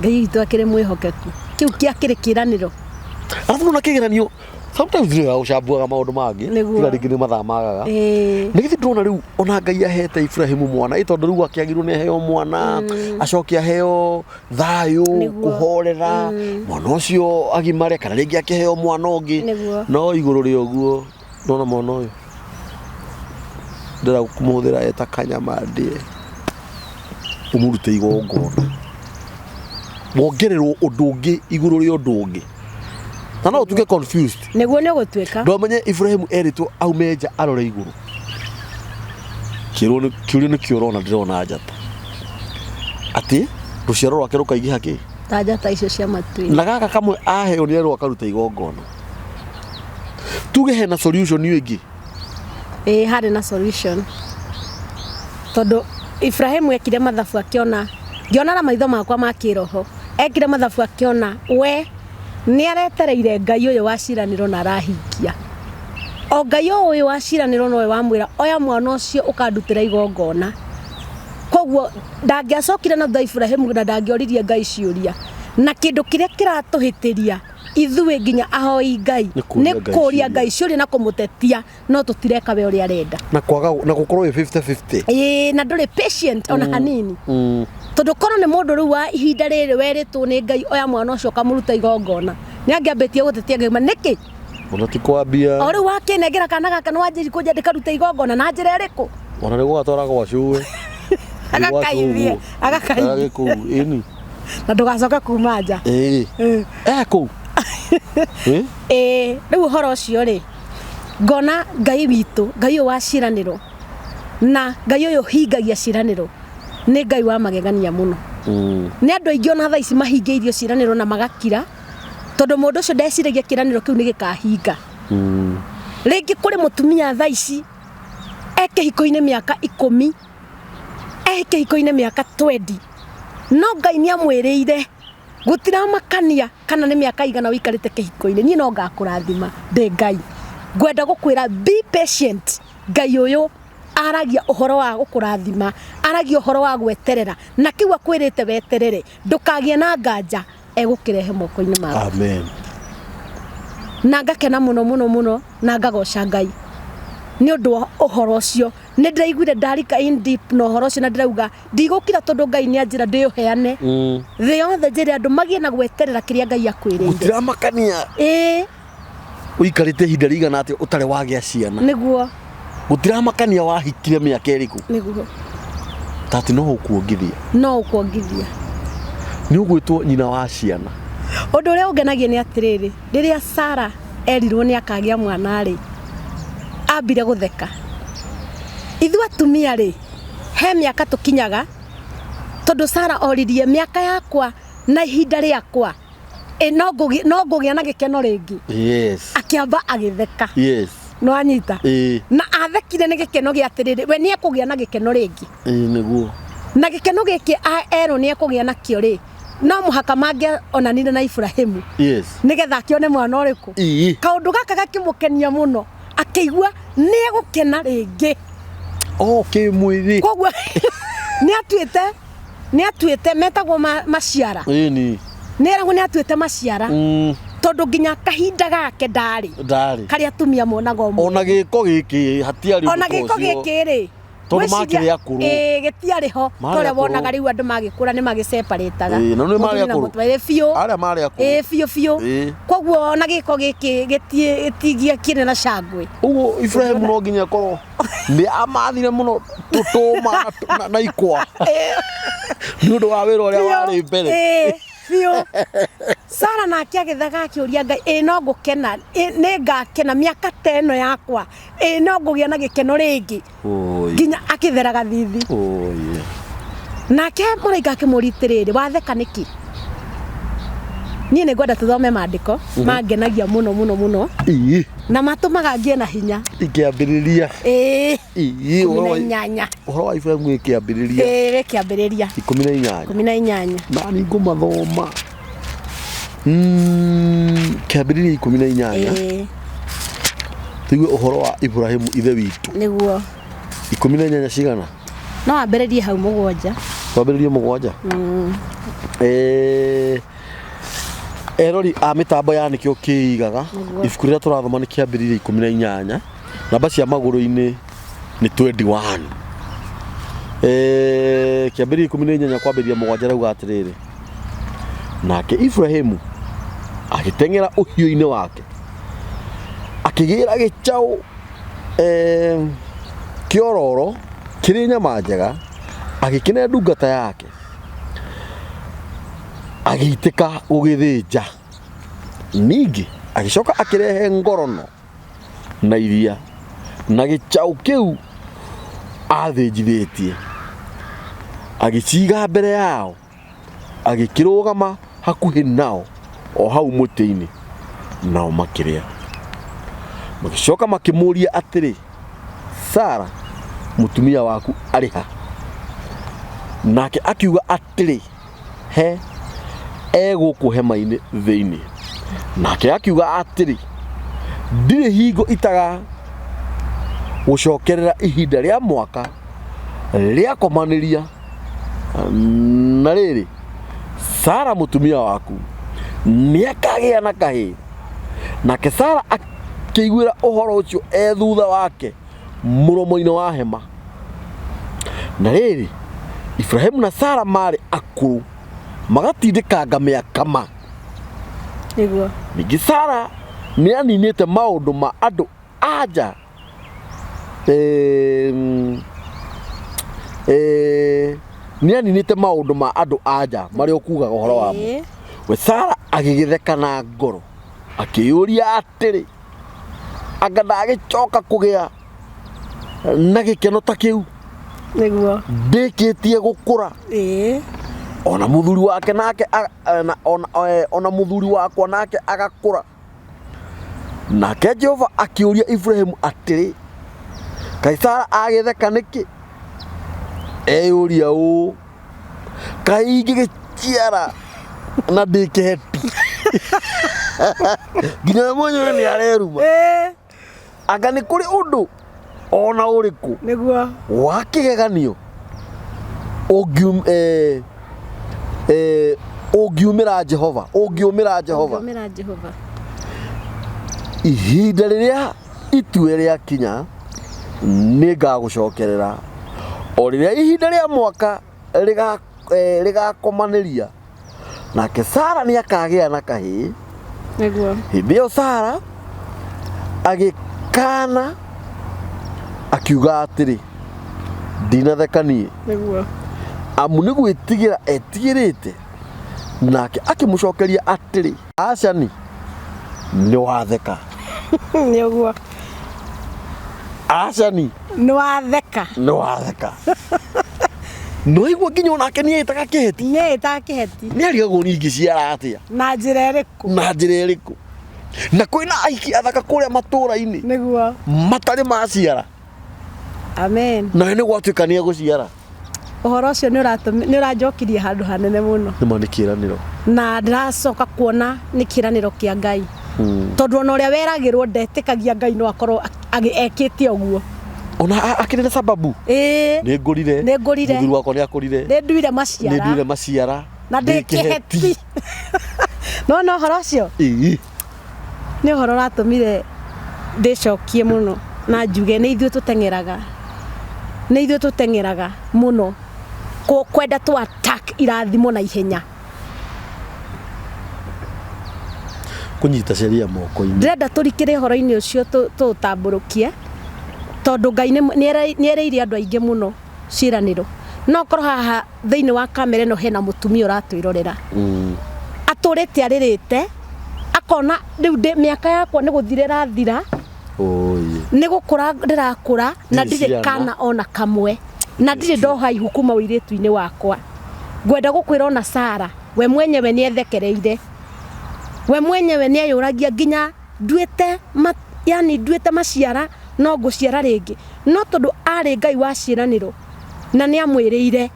Ngai witũ akĩrĩ mwĩhokeku. Kĩu kĩakĩrĩ kĩranĩro. Arabu nona kĩgeranio sometimes nĩ ũcambuaga maũndũ mangĩ. Nĩguo. Tiga rĩngĩ nĩ mathaa magaga. Ĩĩ. Nĩ githĩ ndũrona rĩu ona Ngai ahete Ibrahimu mwana ĩ tondũ rĩu akĩagĩrwo nĩ aheo mwana acoke aheo thayũ Nĩguo. kũhorera mwana ũcio agimare kana rĩngĩ akĩheo mwana ũngĩ. Nĩguo. No igũrũ rĩa ũguo nona mwana ũyũ ndĩra kũmũhũthĩra eta kanyama ndĩe ũmũrute igongona wongererwo ũndũ ũngĩ igũrũ rĩa ũndũ ũngĩ na no ũtuĩke confused. Nĩguo nĩ ũgũtuĩka. Ndwamenye Ibrahimu erĩtwo aume nja arore igũrũ. Kĩũria nĩ kĩo ũrona ndĩrona njata. Atĩ rũciaro rwake rũkaingĩha kĩ? Ta njata icio cia matu-inĩ. Na gaka kamwe aheo nĩ erwo akaruta igongona. Tuge hena solution ĩngĩ. Ĩĩ harĩ na solution. Tondũ Ibrahimu ekire mathabu akĩona, ngĩona na maitho makwa ma kĩroho, ekire mathabu akĩona we nĩ aretereire Ngai ũyũ wa ciranĩro na arahingia. O Ngai ũyũ wa ciranĩro nowe wamwĩra oya mwana ũcio ũkandutĩra igongona. Koguo ndangĩacokire na thutha Ibrahimu na ndangĩoririe Ngai ciũria. Na kĩndũ kĩrĩa kĩratũhĩtĩria ithuĩ nginya ahoi Ngai Nĩ kũũria nĩ Ngai kũũria ciũria. Ngai ciũria na kũmũtetia no tũtireka we ũrĩa arenda. Na kwaga na gũkorwo wĩ 50-50. Ĩĩ na ndũrĩ patient ona hanini. Tondũ korwo nĩ mũndũ rĩu wa ihinda rĩrĩ werĩtwo nĩ Ngai oya mwana ũcio ũkamũruta igongona nĩ angĩambĩtie gũtetia Ngai ma nĩkĩ? Ona ti kwambia. O rĩu wakĩnengera kana gaka nĩ wanjĩri kũnja ndĩkarute igongona na njĩra ĩrĩkũ? Ona nĩ gũgatwara gwa cũwe. Agakaithie, agakaithie. Kũu ĩni. Na ndũgacoke kuma nja. Ĩĩ. Eh kũu. Ĩ? Ĩĩ rĩu ũhoro ũcio rĩ ngona Ngai witũ, Ngai ũyũ wa ciranĩro na Ngai ũyũ ũhingagia ciranĩro nĩ Ngai wa magegania mũno. Nĩ andũ aingĩ ona thaa ici mahingĩirio ciĩranĩro na magakira tondũ mũndũ ũcio ndeciragia kĩranĩro kĩu nĩ gĩkahinga. Rĩngĩ kũrĩ mũtumia thaa ici e kĩhiko-inĩ mĩaka 10, e kĩhiko-inĩ mĩaka 20, no Ngai nĩ amwĩrĩire gũtiramakania kana nĩ mĩaka igana ũikarĩte kĩhiko-inĩ, niĩ no ngakũrathima ndĩ Ngai. Ngwenda gũkwĩra be patient. Ngai ũyũ aragia ũhoro wa gũkũrathima, aragia ũhoro wa gweterera, na kĩu akwĩrĩte weterere, ndũkagĩe na nganja, egũkĩrehe moko-inĩ maku. Amen. Na ngakena mũno mũno mũno na ngagoca Ngai nĩ ũndũ wa ũhoro ũcio. Nĩ ndĩraiguire ndarika in deep na ũhoro ũcio na ndĩrauga ndigũkira tondũ Ngai nĩ anjĩra ndĩũheane. Thĩ yothe njĩre andũ magĩe na gweterera kĩrĩa Ngai akwĩrĩire. Gũtiramakania. Ĩĩ. Ũikarĩte ihinda rĩigana atĩa ũtarĩ wagĩa ciana. Nĩguo. Gũtiramakania wahikire mĩaka ĩrĩkũ. Nĩguo. Tati no ũkuongithia. No ũkuongithia. Nĩ ũgwĩtwo nyina wa ciana. Ũndũ ũrĩa ũngenagia nĩ atĩrĩrĩ, rĩrĩa Sara erirwo nĩ akagĩa mwana rĩ, ambire gũtheka. Ithuĩ atumia rĩ, he mĩaka tũkinyaga, tondũ Sara oririe mĩaka yakwa na ihinda rĩakwa, no ngũgĩa na gĩkeno rĩngĩ. Yes. Akĩamba agĩtheka. Yes. No anyita. Ĩĩ. Na athekire nĩ gĩkeno gĩa atĩrĩrĩ, we nĩ ekũgĩa na gĩkeno rĩngĩ. Ĩĩ nĩguo. Na gĩkeno gĩkĩ erwo nĩ ekũgĩa nakĩo rĩ, no mũhaka mangĩonanire na Ibrahimu. Yes. Nĩgetha akĩone mwana ũrĩkũ. Ĩĩ. Kaũndũ gaka gakĩmũkenia mũno, akĩigua nĩ egũkena rĩngĩ. O kĩmwĩrĩ. Koguo nĩ atuĩte, nĩ atuĩte metagwo maciara. Ĩni. Nĩ eragwo nĩ atuĩte maciara. Tondũ nginya kahinda gake ndarĩ. Ndarĩ. Karĩa atumia monaga ũmũthĩ. Ona gĩko gĩkĩ hatiarĩ ũndũ Ona gĩko ta ũcio. gĩkĩ rĩ. Tondũ makĩrĩ akũrũ. Ĩĩ gĩtiarĩ ho. Marĩ Torĩa akũrũ. wonaga rĩu andũ magĩkũra nĩ magĩseparĩtaga. Ĩĩ, na nĩ marĩ Mũthuri na akũrũ. mũtumia. Ĩĩ, biũ. Arĩa marĩ akũrũ. Ĩĩ, biũ biũ. Ĩĩ. Koguo ona gĩko gĩkĩ gĩtingĩakire na cangwe. Ũguo Ibrahim no nginya akorwo nĩ amathire mũno tũtũma na ikwa nĩ ũndũ wa wĩra ũrĩa warĩ mbere. Ĩĩ, biũ. Sara nake agĩtheka akĩũria Ngai, ĩĩ no ngũkena, ĩĩ nĩ ngakena mĩaka ta ĩno yakwa, ĩĩ no ngũgĩa na gĩkeno rĩngĩ. Oi. Nginya akĩtheraga thithi. Oi. Nake mũraika akĩmũria atĩrĩrĩ, watheka nĩkĩ? Niĩ nĩ ngwenda tũthome maandĩko mangenagia mũno mũno mũno. Ĩĩ. Na matũmaga ngĩe na hinya. Ikĩambĩrĩria. Ĩĩ. Ĩĩ, 18. Ũhoro wa Ibrahim gĩkĩambĩrĩria. Ĩĩ, gĩkĩambĩrĩria. 18. 18. Na nĩ ngũmathoma. Kĩambĩrĩria 18. Ĩĩ. Tũigue ũhoro wa Ibrahim ithe witũ. Nĩguo. 18 cigana? No wambĩrĩrie hau 7. Twambĩrĩrie 7? Erori a mĩtambo ya nĩkĩo kĩigaga. Ibuku rĩrĩa tũrathoma nĩ kĩambĩrĩria 18. Namba cia magũrũ-inĩ nĩ 21. Kĩambĩrĩria 18 kwambĩrĩria 7 rauga atĩrĩrĩ. Nake Ibrahimu agĩteng'era ũhiũ-inĩ wake. Akĩgĩra gĩcaũ kĩororo kĩrĩ nyama njega, agĩkĩne ndungata yake. Agĩitĩka gũgĩthĩnja. Ningĩ agĩcoka akĩrehe ngorono na iria na gĩcaũ kĩu athĩnjithĩtie. Agĩciga mbere yao, agĩkĩrũgama hakuhĩ nao o hau mũtĩ-inĩ, nao makĩrĩa. Magĩcoka makĩmũũria atĩrĩ, Sara mũtumia waku arĩ ha? Nake akiuga atĩrĩ, he egũkũ hema-inĩ thĩinĩ. Nake akiuga atĩrĩ, ndirĩ hingo itaga gũcokerera ihinda rĩa mwaka rĩakomanĩria. Na rĩrĩ, Sara mũtumia waku nĩakagĩa na kahĩĩ. Nake Sara akĩiguĩra ũhoro ũcio e thutha wake mũromo-inĩ wa hema. Na rĩrĩ, Ibrahimu na Sara marĩ akũrũ magatindĩkanga mĩaka ma. Nĩguo. Ningĩ Sara nĩaninĩte maũndũ ma andũ anja nĩaninĩte maũndũ ma andũ anja marĩa ũkugaga ũhoro wamo. We Sara agĩgĩtheka na ngoro akĩyũria atĩrĩ, anga ndagĩcoka kũgĩa na gĩkeno ta kĩu? Nĩguo. Ndĩkĩtie gũkũra. Ona mũthuri wake nake ona mũthuri wakwa nake agakũra. Nake Jehova akĩũria Ibrahimu atĩrĩ, kaĩ Sara agĩtheka nĩkĩ? Eyũria ũũ, kaĩ ingĩgĩciara na ndĩ kĩheti? Nginya we mwenyewe nĩ areruma. Anga nĩ kũrĩ ũndũ ona ũrĩkũ Nĩguo. wa kĩgeganio ũngiumĩra Jehova, ũngiumĩra Jehova. Ũngiumĩra Jehova. Ihinda rĩrĩa itue rĩakinya nĩngagũcokerera, o rĩrĩa ihinda rĩa mwaka rĩgakomanĩria, nake Sara nĩakagĩa na kahĩĩ. Nĩguo. Hĩndĩ ĩyo Sara agĩkaana akiuga atĩrĩ, ndinatheka niĩ. Nĩguo. Amu nĩ gwĩtigĩra etigĩrĩte. Nake akĩmũcokeria atĩrĩ, aca ni nĩ watheka. Nĩ ũguo. Aca ni nĩ watheka. Nĩ watheka. No igua nginya onake nĩ ĩtaga kĩheti. Nĩ ĩtaga kĩheti. Nĩ arigagwo nĩ ingĩciara atĩa. Na njĩra ĩrĩkũ? Na njĩra ĩrĩkũ? Na kwĩna aiki athaka kũrĩa matũũra-inĩ. Nĩguo. Matarĩ maciara. Amen. Nawe nĩ gwatuĩka nĩ egũciara. Ũhoro ũcio nĩ ũranjokirie handũ hanene mũno. Nĩ ma nĩ kĩĩranĩro. Na ndĩracoka kuona nĩ kĩĩranĩro kĩa Ngai. Tondũ ona ũrĩa weragĩrwo ndetĩkagia Ngai no akorwo ekĩte ũguo. Ona akĩrĩ na sababu. Ĩĩ. Nĩ ngũrire. Nĩ ngũrire. Mũthuri wakwa nĩ akũrire. Nĩ nduire Nĩ maciara. nduire maciara. Na ndĩ kĩheti. No no ũhoro ũcio Ĩĩ. nĩ ũhoro ũratũmire ndĩcokie mũno na njuge nĩ ithuĩ tũteng'eraga, nĩ ithuĩ tũteng'eraga mũno kwenda tũ attack irathimo na ihenya. Kũnyita sheria moko-inĩ. Ndĩrenda tũrikĩre ũhoro-inĩ ũcio tũũtambũrũkie tondũ Ngai nĩ erĩire andũ aingĩ mũno ciĩranĩro. No korwo haha thĩinĩ wa kamera ĩno hena mũtumia ũratwĩrorera. Atũrĩte arĩrĩte akona rĩu mĩaka yakwa nĩ gũthira ĩrathira. Oi. Nĩ gũkũra ndĩrakũra na Ndirĩ ndirĩ ciana. kana ona kamwe na ndirĩ ndoha ihu kuma ũirĩtu-inĩ wakwa. Ngwenda gũkwĩra ona Sara we mwenyewe nĩ ethekereire, we mwenyewe nĩ eyũragia nginya nduĩte yani nduĩte maciara no ngũciara rĩngĩ, no tondũ arĩ Ngai wa ciĩranĩro na nĩ amwĩrĩire,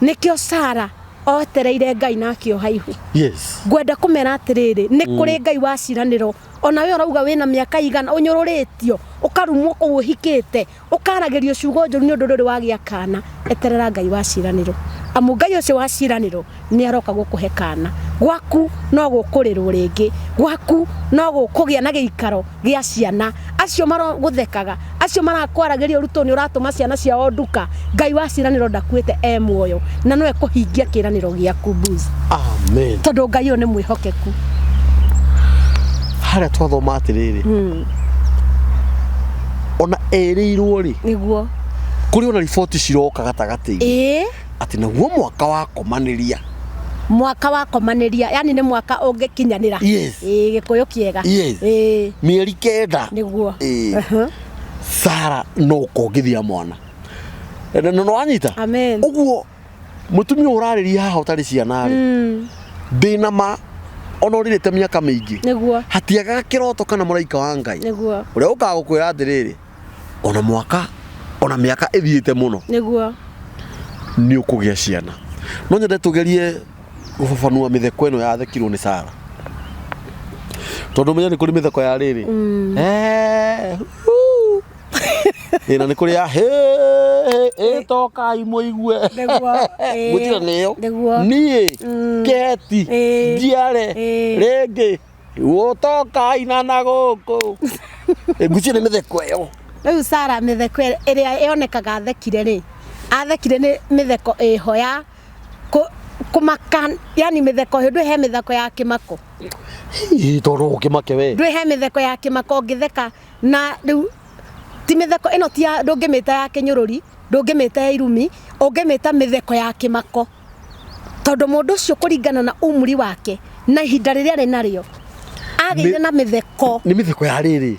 nĩkĩo Sara otereire Ngai na akĩoha ihu. Yes. Ngwenda kũmera atĩrĩrĩ, nĩ kũrĩ Ngai wa ciĩranĩro. Ona we ũrauga wĩna mĩaka igana, ũnyũrũrĩtio, ũkarumwo kũu ũhikĩte, ũkaragĩrio ciugo njũru nĩ ũndũ ndũrĩ wagĩa kana, eterera Ngai wa ciĩranĩro. Amu Ngai ũcio wa ciĩranĩro nĩ aroka gũkũhe kana. Gwaku no gũkũrĩrwo rĩngĩ, gwaku no gũkũgĩa na gĩikaro gĩa ciana. Acio marogũthekaga, acio marakwaragĩria ũru tondũ nĩ ũratũma ciana ciao nduka, Ngai wa ciĩranĩro ndakuĩte e muoyo na no ekũhingia kĩĩranĩro gĩaku Buzz. Amen. Tondũ Ngai ũyũ nĩ mwĩhokeku. Harĩa twathoma atĩrĩrĩ, ona erĩirwo rĩ, Nĩguo. kũrĩ ona riboti ciroka gatagatĩ-inĩ. Ĩĩ. Atĩ naguo mwaka wa komanĩria. Mwaka wa komanĩria, yani nĩ mwaka ũngĩkinyanĩra. Yes. Ĩĩ, gĩkũyũ kĩega. Yes. Ĩĩ. Mĩeri 9. Nĩguo. Ĩĩ. Sara no kongithia mwana. Na no wanyita? Amen. Ũguo mũtumia ũrarĩria haha ũtarĩ ciana rĩ. Ndĩna ma ona ũrĩrĩte mĩaka mĩingĩ. Nĩguo. Hatiagaga kĩroto kana mũraika wa Ngai. Nĩguo. Ũrĩa ũkaga gũkwĩra atĩrĩrĩ, ona mwaka, ona mĩaka ĩthiĩte mũno. Nĩguo. Nĩ ũkũgĩa ciana. No nyende tũgerie gũbabanua mĩtheko ĩno yathekirwo nĩ Sara. Tondũ menya nĩ kũrĩ mĩtheko ya rĩrĩ. Ĩna nĩ kũrĩ ya hĩ, ĩtokai mũigue. Nĩguo. Gũtirĩ nĩyo. Nĩguo. Niĩ, kĩheti, njiare, rĩngĩ, gũtokai na na gũkũ. Ngwĩciria nĩ mĩtheko ĩyo. Rĩu Sara mĩtheko ĩrĩa yonekaga athekire rĩ, athekire nĩ mĩtheko ĩho ya kũmaka, yani mĩtheko ĩyo, ndũĩ he mĩtheko ya kĩmako. Ĩ, tondũ ũkĩmake we. Ndũĩ he mĩtheko ya kĩmako ũngĩtheka na rĩu ti mĩtheko ĩno ti ya, ndũngĩmĩta ya kĩnyũrũri, ndũngĩmĩta ya irumi, ũngĩmĩta mĩtheko ya kĩmako. Tondũ mũndũ ũcio kũringana na umri wake na ihinda rĩrĩa arĩ narĩo, agĩire na mĩtheko. Nĩ mĩtheko ya rĩrĩ,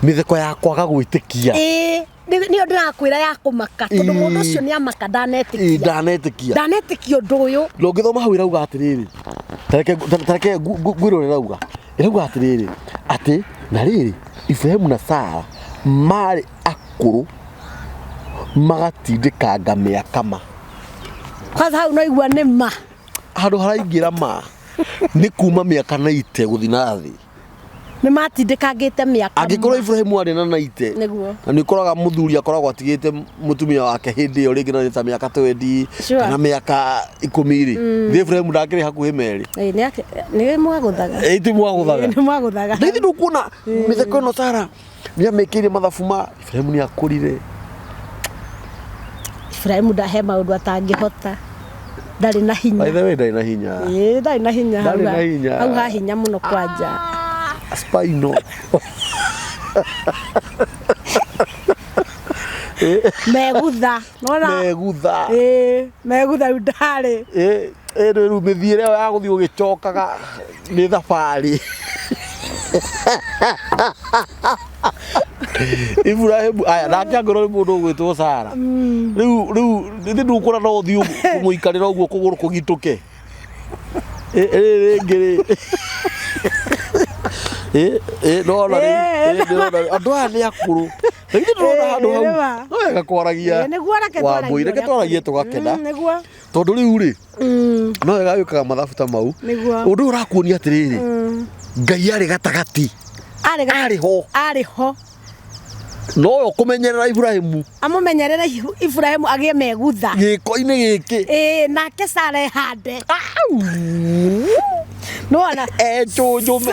mĩtheko ya kwaga gwĩtĩkia. Ĩĩ, nĩyo ndĩrakwĩra ya kũmaka, tondũ mũndũ ũcio nĩ amaka, ndanetĩkia. Ĩĩ, ndanetĩkia. Ndanetĩkia ũndũ ũyũ. Na ũngĩthoma hau ĩrauga atĩrĩrĩ, tareke ngwĩre ũrĩa ĩrauga. Ĩrauga atĩrĩrĩ, atĩ na rĩrĩ, Ibrahimu na Sara marĩ akũrũ magatindĩkanga mĩaka ma. Kwanza hau no igua nĩ ma. Handũ haraingĩra ma nĩ kuma mĩaka 90 gũthiĩ na thĩ. Nĩ matindĩkangĩte mĩaka Angĩkorwo ma. Ibrahimu arĩ na 90, Nĩguo. na nĩ ũkoraga mũthuri akoragwo atigĩte mũtumia wake hĩndĩ ĩyo rĩngĩ na nĩ ta mĩaka 20 Sure. kana mĩaka 10 rĩ. Thĩ Ibrahimu ndakĩrĩ hakuhĩ merĩ. Ĩĩ, nĩ mwagũthaga. Ĩĩ, ti mwagũthaga. Ĩĩ, nĩ mwagũthaga. Na ithuĩ ndũkuona mĩtheko ĩno Sara nĩ amĩkĩire mathabu ma Ibrahimu nĩ akũrire. Ibrahimu ndahe maũndũ atangĩhota. Ndarĩ na hinya. By the way, ndarĩ na hinya. Ĩĩ, ndarĩ na hinya. Ndarĩ na hinya. Hau ha hinya mũno kwanja. Spinal. Megutha. Nona. Megutha. Ĩĩ, megutha rĩu ndarĩ. Ĩĩ, ĩĩ, rĩu mĩthiĩre ĩyo ya gũthiĩ ũgĩcokaga nĩ thabarĩ. Ibrahimu, aya, nake angĩkorwo nĩ mũndũ ũgwĩtwo Sara. Rĩu, rĩu, nĩ ndũkuona no ũthiĩ kũmũikarĩra ũguo kũgũrũ kũgitũke. Ĩ, ĩ, rĩngĩ rĩ. Ĩ, ĩ, nĩwona rĩu, ĩ, nĩwona rĩu. Andũ aya nĩ akũrũ. Na ithuĩ ndĩrona handũ hau. Ĩ, nĩma. No wega kwaragia. Ĩ, nĩguo reke Wambũi, twaragie reke ũrĩa twaragie kũrĩ. tũgakena. Nĩguo. Tondũ rĩu rĩ, no wega wĩkaga mathabu ta mau. Nĩguo. Ũndũ ũyũ ũrakuonia atĩrĩrĩ, Ngai arĩ gatagatĩ. Arĩ Arĩ ho. Arĩ ho. Nowe ũkũmenyerera Ibrahimu. Amũmenyerere Ibrahimu agĩe megutha. Gĩko-inĩ gĩkĩ. Ĩĩ, nake Sara ehande. Nĩwona? Ecũnjũme.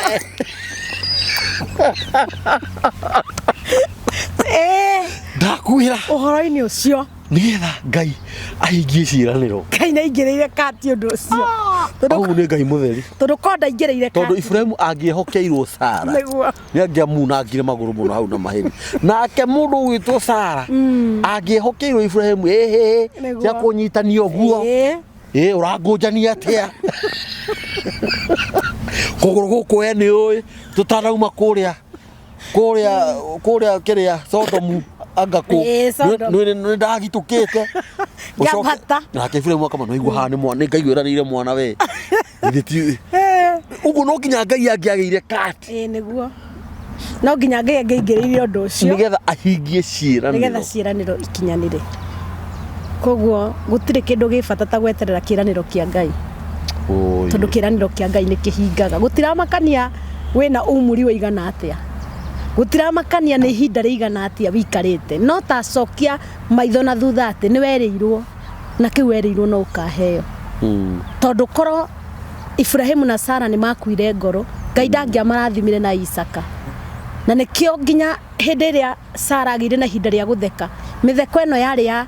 Ĩĩ, Ndakwĩra. Ũhoro-inĩ ũcio. Nĩgetha Ngai ahingie ciĩranĩro. Ngai nĩaingĩrĩire kati ũndũ ũcio. Tondũ Ũguo nĩ Ngai mũtheri. Tondũ ko ndaingĩrĩire Tondũ kati. Ibrahimu angĩehokeirwo Sara. Nĩguo. Nĩ angĩamunangire magũrũ mũno hau na mahĩri. Nake mũndũ ũgwĩtwo Sara angĩehokeirwo Ibrahimu ĩhĩ Nĩguo. cia kũnyitania ũguo. Ĩĩ. Ĩ ũrangũnjania atĩa? Kũgũrũ gũkũ we nĩ ũĩ tũtanauma kũrĩa kũrĩa kũrĩa kĩrĩa Sodomu anga kũ Ĩĩ, Sodomu. nĩ ndagitũkĩte. Ngĩambata. Nake Ibrahimu akama no igua haha nĩ mwana nĩ Ngai wĩranĩire mwana we. Githĩ ti ũguo no nginya Ngai angĩagĩire kati. Ĩĩ nĩguo. No nginya Ngai angĩaingĩrĩire ũndũ ũcio. Nĩgetha ahingie ciĩranĩro. Nĩgetha ciĩranĩro ikinyanĩre. Koguo gũtirĩ kĩndũ gĩ bata ta gweterera kĩĩranĩro kĩa Ngai. Tondũ kĩĩranĩro kĩa Ngai nĩ kĩhingaga. Gũtiramakania wĩna umuri ũigana atĩa. Gũtiramakania nĩ ihinda rĩigana atĩa wĩikarĩte. No ta cokia maitho na thutha atĩ nĩ werĩirwo na kĩu werĩirwo no ũkaheo. Tondũ korwo Ibrahimu na Sara nĩ makuire ngoro, Ngai ndangĩamarathimire na Isaka. Na nĩkĩo nginya hĩndĩ ĩrĩa Sara agĩire na ihinda rĩa gũtheka, mĩtheko ĩno yarĩ ya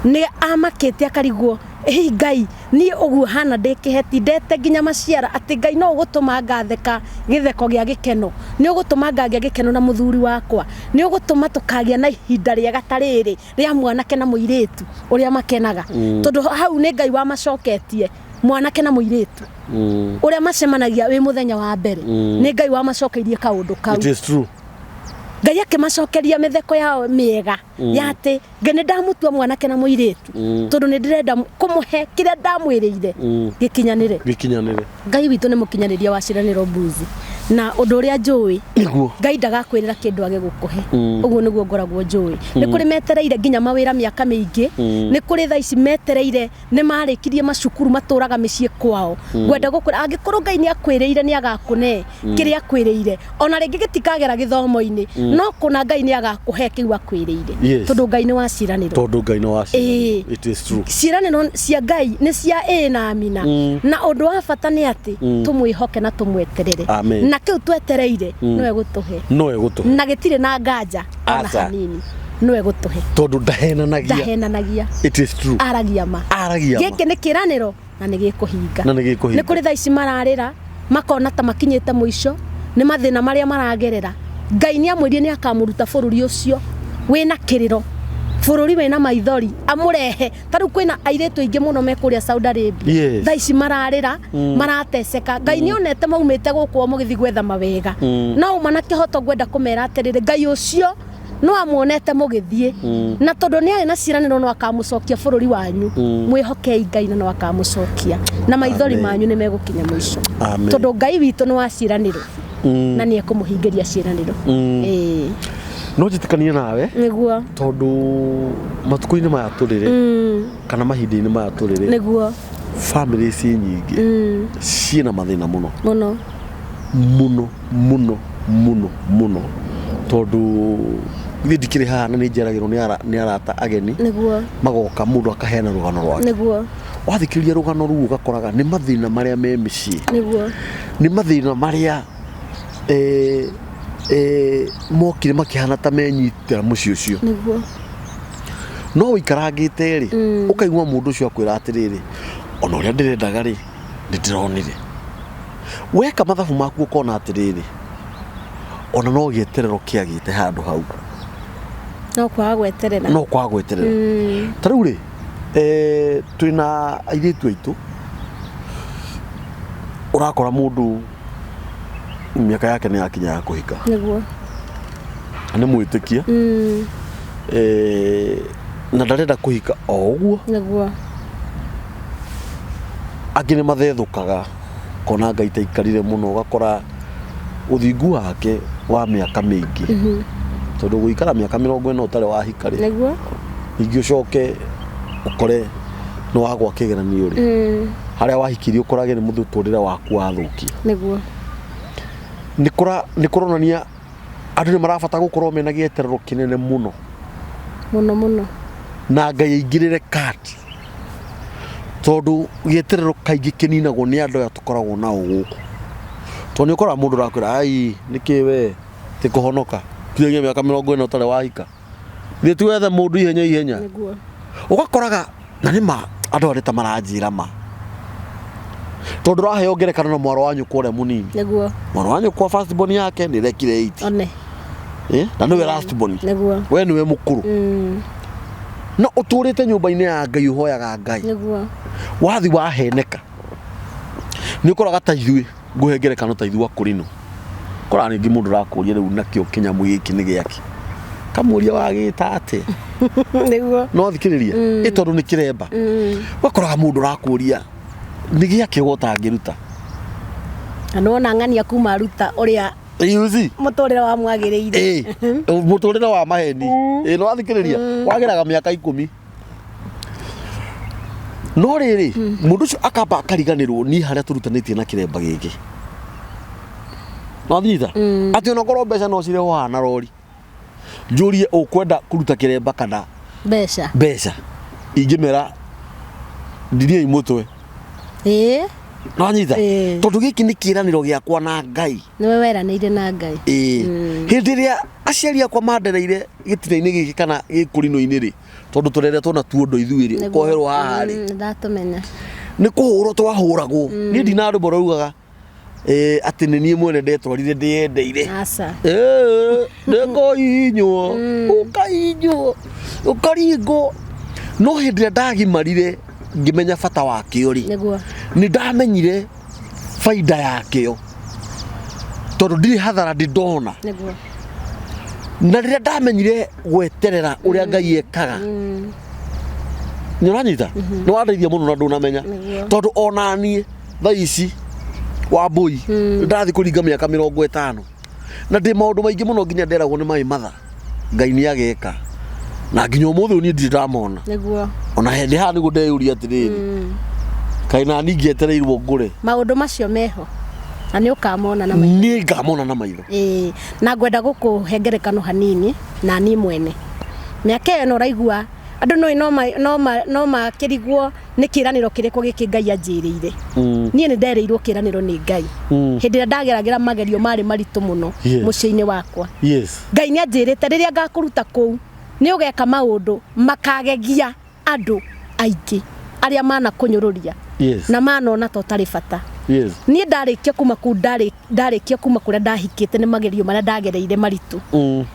nĩ amakĩte akarigwo, hihi Ngai niĩ ũguo hana ndĩ kĩheti ndete nginya maciara atĩ Ngai no ũgũtũma ngatheka gĩtheko gĩa gĩkeno, nĩ ũgũtũma ngagĩa gĩkeno na mũthuri wakwa, nĩ ũgũtũma tũkagĩa na ihinda rĩega ta rĩrĩ rĩa mwanake na mũirĩtu ũrĩa makenaga. Tondũ hau nĩ Ngai wamacoketie mwanake na mũirĩtu ũrĩa macemanagia wĩ mũthenya wa mbere, nĩ Ngai wamacokeirie kaũndũ kau. It is true. Ngai akĩmacokeria mĩtheko yao mĩega ya atĩ Ngai nĩ ndamutua mwanake na mũirĩtu tondũ nĩ ndĩrenda kũmũhe kĩrĩa ndamwĩrĩire gĩkinyanĩre. Gĩkinyanĩre. Ngai witũ nĩ mũkinyanĩria wa ciĩranĩro mbuzi. Na ũndũ ũrĩa njũĩ, Nĩguo. Ngai ndagakwĩrĩra kĩndũ age gũkũhe. Ũguo nĩguo ngoragwo njũĩ. Nĩ kũrĩ metereire nginya mawĩra mĩaka mĩingĩ, nĩ kũrĩ thaa ici metereire nĩ marĩkirie macukuru matũraga mĩciĩ kwao. Ngwenda gũkwĩra angĩkorwo Ngai nĩ akwĩrĩire nĩ agakũne kĩrĩa akwĩrĩire, ona rĩngĩ gĩtikagera gĩthomo-inĩ, no kũna Ngai nĩ agakũhe kĩu akwĩrĩire. Yes. Tondũ Ngai nĩ wa ciĩranĩro. Tondũ Ngai nĩ wa ciĩranĩro. Ĩĩ. It is true. Ciĩranĩro cia Ngai nĩ cia ĩĩ na amina. Na ũndũ wa bata nĩ atĩ tũmwĩhoke na tũmweterere. Amen. Na kĩu twetereire nĩwe gũtũhe. No egũtũhe. Na gĩtirĩ na nganja ona Aca. hanini. Nĩwe gũtũhe. Tondũ ndahenanagia. Ndahenanagia. It is true. Aragia ma. Aragia ma. Gĩkĩ nĩ kĩĩranĩro na nĩ gĩkũhinga. Na nĩ gĩkũhinga. Nĩ kũrĩ thaa ici mararĩra makona ta makinyĩte mũico nĩ mathĩna marĩa maragerera. Ngai nĩ amwĩrire nĩ akamũruta bũrũri ũcio wĩna kĩrĩro, bũrũri wĩna maithori, amũrehe. Ta rĩu kwĩna airĩtu aingĩ mũno me kũrĩa Saudi Arabia. Yes. Thaa ici mararĩra, marateceka. Ngai nĩ onete maumĩte gũkũ o mũgĩthiĩ gwetha mawega. No uma na kĩhoto ngwenda kũmera atĩrĩrĩ, Ngai ũcio no amuonete mũgĩthiĩ. Na tondũ nĩ arĩ na ciĩranĩro no akamũcokia bũrũri wanyu. Mwĩhokei Ngai na no akamũcokia. Na maithori Amen. manyu nĩ megũkinya mũico. Amen. Tondũ Ngai witũ nĩ wa ciĩranĩro. Na nĩ ekũmũhingĩria ciĩranĩro. Ĩĩ. No njĩtĩkanie nawe. Nĩguo. Tondũ matukũ-inĩ maya tũrĩ rĩ, kana mahinda-inĩ maya tũrĩ rĩ, Nĩguo. family ci nyingĩ ciĩna mathĩna mũno. Mũno. Mũno, mũno, mũno, mũno. Tondũ ithuĩ ndikĩrĩ haha na nĩ njeragĩrwo nĩ arata ageni. Nĩguo. Magoka mũndũ akaheana rũgano rwake. Nĩguo. Wathikĩrĩria rũgano rũu ũgakoraga nĩ mathĩna marĩa me mĩciĩ. Nĩguo. Nĩ mathĩna marĩa mokire makĩhana ta menyitĩra mũciĩ ũcio. Nĩguo. No ũikarangĩte rĩ, ũkaigua mũndũ ũcio akwĩra atĩrĩrĩ, ona ũrĩa ndĩrendaga rĩ, nĩ ndĩronire. Weka mathabu maku ũkona atĩrĩrĩ, ona no gĩeterero kĩagĩte handũ hau. No kwaga gweterera. No kwaga gweterera. Ta rĩu rĩ, twĩna airĩtu aitũ, ũrakora mũndũ mĩaka yake nĩ yakinya ya kũhika. Nĩguo. Nĩ mwĩtĩkia. Na ndarenda kũhika o ũguo. Nĩguo. Angĩ nĩ mathethũkaga kona Ngai ta ikarire mũno, ũgakora ũthingu wake wa mĩaka mĩingĩ. Tondũ gũikara mĩaka 40 ũtarĩ wahika rĩ. Nĩguo. Ningĩ ũcoke ũkore nĩ wagwa kĩgeranio rĩ. Harĩa wahikirie ũkorage nĩ mũtũrĩre waku wathũkia. Nĩguo. Nĩ kũronania Andũ nĩ marabata gũkorwo mena gĩeterero kĩnene mũno. Mũno mũno. Na Ngai aingĩrĩre kati, tondũ gĩeterero kaingĩ kĩninagwo nĩ andũ aya tũkoragwo nao gũkũ. Tondũ nĩ ũkoraga mũndũ ũrakwĩra, ai nĩkĩ we ti kũhonoka kinyagia mĩaka 40 ũtarĩ wahika, thiĩ tu wethe mũndũ ihenya ihenya. Nĩguo. Ũgakoraga na nĩ ma andũ arĩa ta maranjĩra ma, tondũ ũraheo ngerekano na mwarĩ wa nyũkwa ũrĩa mũnini. Nĩguo. Mwarĩ wa nyũkwa first born yake nĩ ĩrekire 8. One. Na nĩwe last born. Nĩguo. We nĩwe mũkũrũ. No ũtũrĩte nyũmba-inĩ ya Ngai, ũhoyaga Ngai. Nĩguo. Wathi waheneka nĩ ũkoraga ta ithuĩ, ngũhe ngerekano ta ithuĩ akũrinũ, koraga rĩngĩ mũndũ ũrakũria rĩu nakĩo kĩnyamũ gĩkĩ nĩ gĩake, kamũria wagĩta atĩa? Nĩguo. No thikĩrĩria ĩ, tondũ nĩ kĩremba. Ũgakoraga mũndũ ũrakũria nĩ gĩake we ũtangĩruta. Na nĩwona ng'ania kuma aruta ũrĩa You see? mũtũrĩre wa mwagĩrĩire. Ĩ, mũtũrĩre wa maheni. Ĩ, no wathikĩrĩria wagĩraga mĩaka 10, no rĩrĩ mũndũ ũcio akamba akariganĩrwo niĩ harĩa tũrutanĩtie na kĩremba gĩkĩ. No thiita atĩ onakorwo mbeca no cirehwo haha na rori, njũrie ũkwenda kũruta kĩremba kana mbeca? Mbeca ingĩmera ndiniai mũtwe. No anyita? Ĩĩ. Tondũ gĩkĩ nĩ kĩĩranĩro gĩakwa na Ngai. Nĩwe weranĩire na Ngai. Ĩĩ, hĩndĩ ĩrĩa aciari akwa mandereire gĩtina-inĩ gĩkĩ kana gĩkũrinũ-inĩ rĩ, tondũ tũreretwo na tuondo ithuĩ rĩ, ũkoherwo haha rĩ. Ndatũmenya. Nĩ kũhũrwo twahũragwo. Niĩ ndina rwĩmbo raugaga atĩ nĩ niĩ mwene ndetwarire ndĩyendeire. Aca. Nĩngũhihinywo, ũkahihinywo, ũkaringwo, no hĩndĩ ĩrĩa ndagimarire ngĩmenya bata wakĩo rĩ, Nĩguo. Nĩ ndamenyire baida yakĩo, tondũ ndirĩ hathara ndĩ ndona. Nĩguo. Na rĩrĩa ndamenyire gweterera ũrĩa Ngai ekaga, nĩ ũranyita, nĩ wandeithia mũno na ndũnamenya. Nĩguo. Tondũ ona niĩ thaa ici wa mbũi ndathiĩ kũringa mĩaka 50 na ndĩ maũndũ maingĩ mũno nginya nderagwo nĩ maĩ matha Ngai nĩ ageka, na nginya ũmũthĩ ũyũ niĩ ndirĩ ndamona. Nĩguo. Ona hĩndĩ haha nĩguo ndeyũria atĩrĩrĩ, kaĩ na niĩ ngĩetereirwo ngũre? Maũndũ macio meho na nĩ ũkamona na maitho. Niĩ ngamona na maitho. Ĩĩ, na ngwenda gũkũhe ngerekano hanini na niĩ mwene mĩaka ĩyo ĩno ũraigua andũ no makĩrigwo nĩ kĩranĩro kĩrĩkũ gĩkĩ Ngai anjĩrĩire. Niĩ nĩ nderĩirwo kĩranĩro nĩ Ngai hĩndĩ ĩrĩa ndageragĩra magerio marĩ maritũ mũno mũciĩ-inĩ wakwa. Ngai nĩ anjĩrĩte rĩrĩa ngakũruta kũu nĩ ũgeka maũndũ makagegia andũ aingĩ arĩa manakũnyũrũria na manona ta ũtarĩ bata. Niĩ ndarĩkia kuma kũu, ndarĩkia kuma kũrĩa ndahikĩte nĩ magerio marĩa ndagereire maritũ,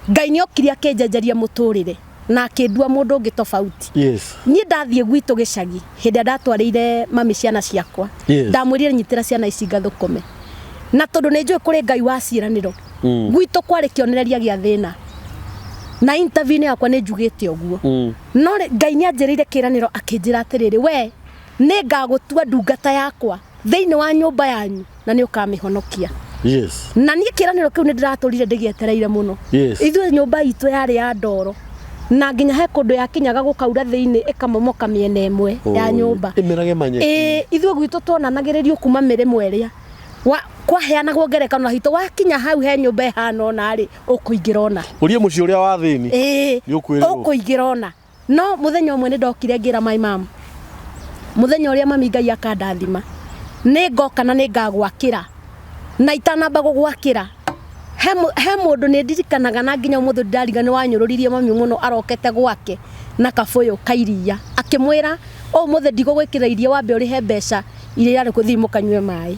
Ngai nĩ okire akĩnjenjeria mũtũrĩre na akĩndua mũndũ ũngĩ tofauti. Niĩ ndathiĩ gwitũ gĩcagi hĩndĩ ĩrĩa ndatwarĩire mami ciana ciakwa, ndamwĩrire nyitĩra ciana ici ngathũkũme, na tondũ nĩ njũĩ kũrĩ Ngai wa ciĩranĩro. Gwitũ kwarĩ kĩonereria gĩa thĩna, na interview-inĩ yakwa nĩ njugĩte ũguo. No Ngai nĩ anjĩrĩire kĩranĩro akĩnjĩra atĩrĩrĩ, we nĩ ngagũtua ndungata yakwa thĩinĩ wa nyũmba yanyu na nĩ ũkamĩhonokia. Na niĩ kĩranĩro kĩu nĩ ndĩratũrire ndĩgĩetereire mũno. Ithuĩ nyũmba itũ yarĩ ya ndoro, na nginya he kũndũ yakinyaga gũkaura thĩinĩ ĩkamomoka mĩena ĩmwe ya nyũmba. Ĩmerage manyeki. Ĩĩ, ithuĩ gwitũ tuonanagĩrĩrio kuma mĩrĩmo ĩrĩa kwaheanagwo ngerekano na hitũ wakinya hau he nyũmba ĩhana ũna rĩ, ũkũingĩra ona. Ũrie mũciĩ ũrĩa wa thĩni. Ĩĩ. Nĩ ũkwĩrwo. Ũkũingĩra ona. No mũthenya ũmwe nĩ ndokire ngĩra my mom, mũthenya ũrĩa mami Ngai akandathima nĩ ngoka na nĩ ngagwakĩra, na itanamba gũgwakĩra he mũndũ nĩ ndirikanaga na nginya ũmũthĩ ndariga nĩ wanyũrũririe mami mũno, arokete gwake na kabũyũ ka iria akĩmwĩra, ũmũthĩ ndigũgwĩkĩra iria, wambe ũrĩhe mbeca iria irarĩ kũthiĩ mũkanyue maĩ.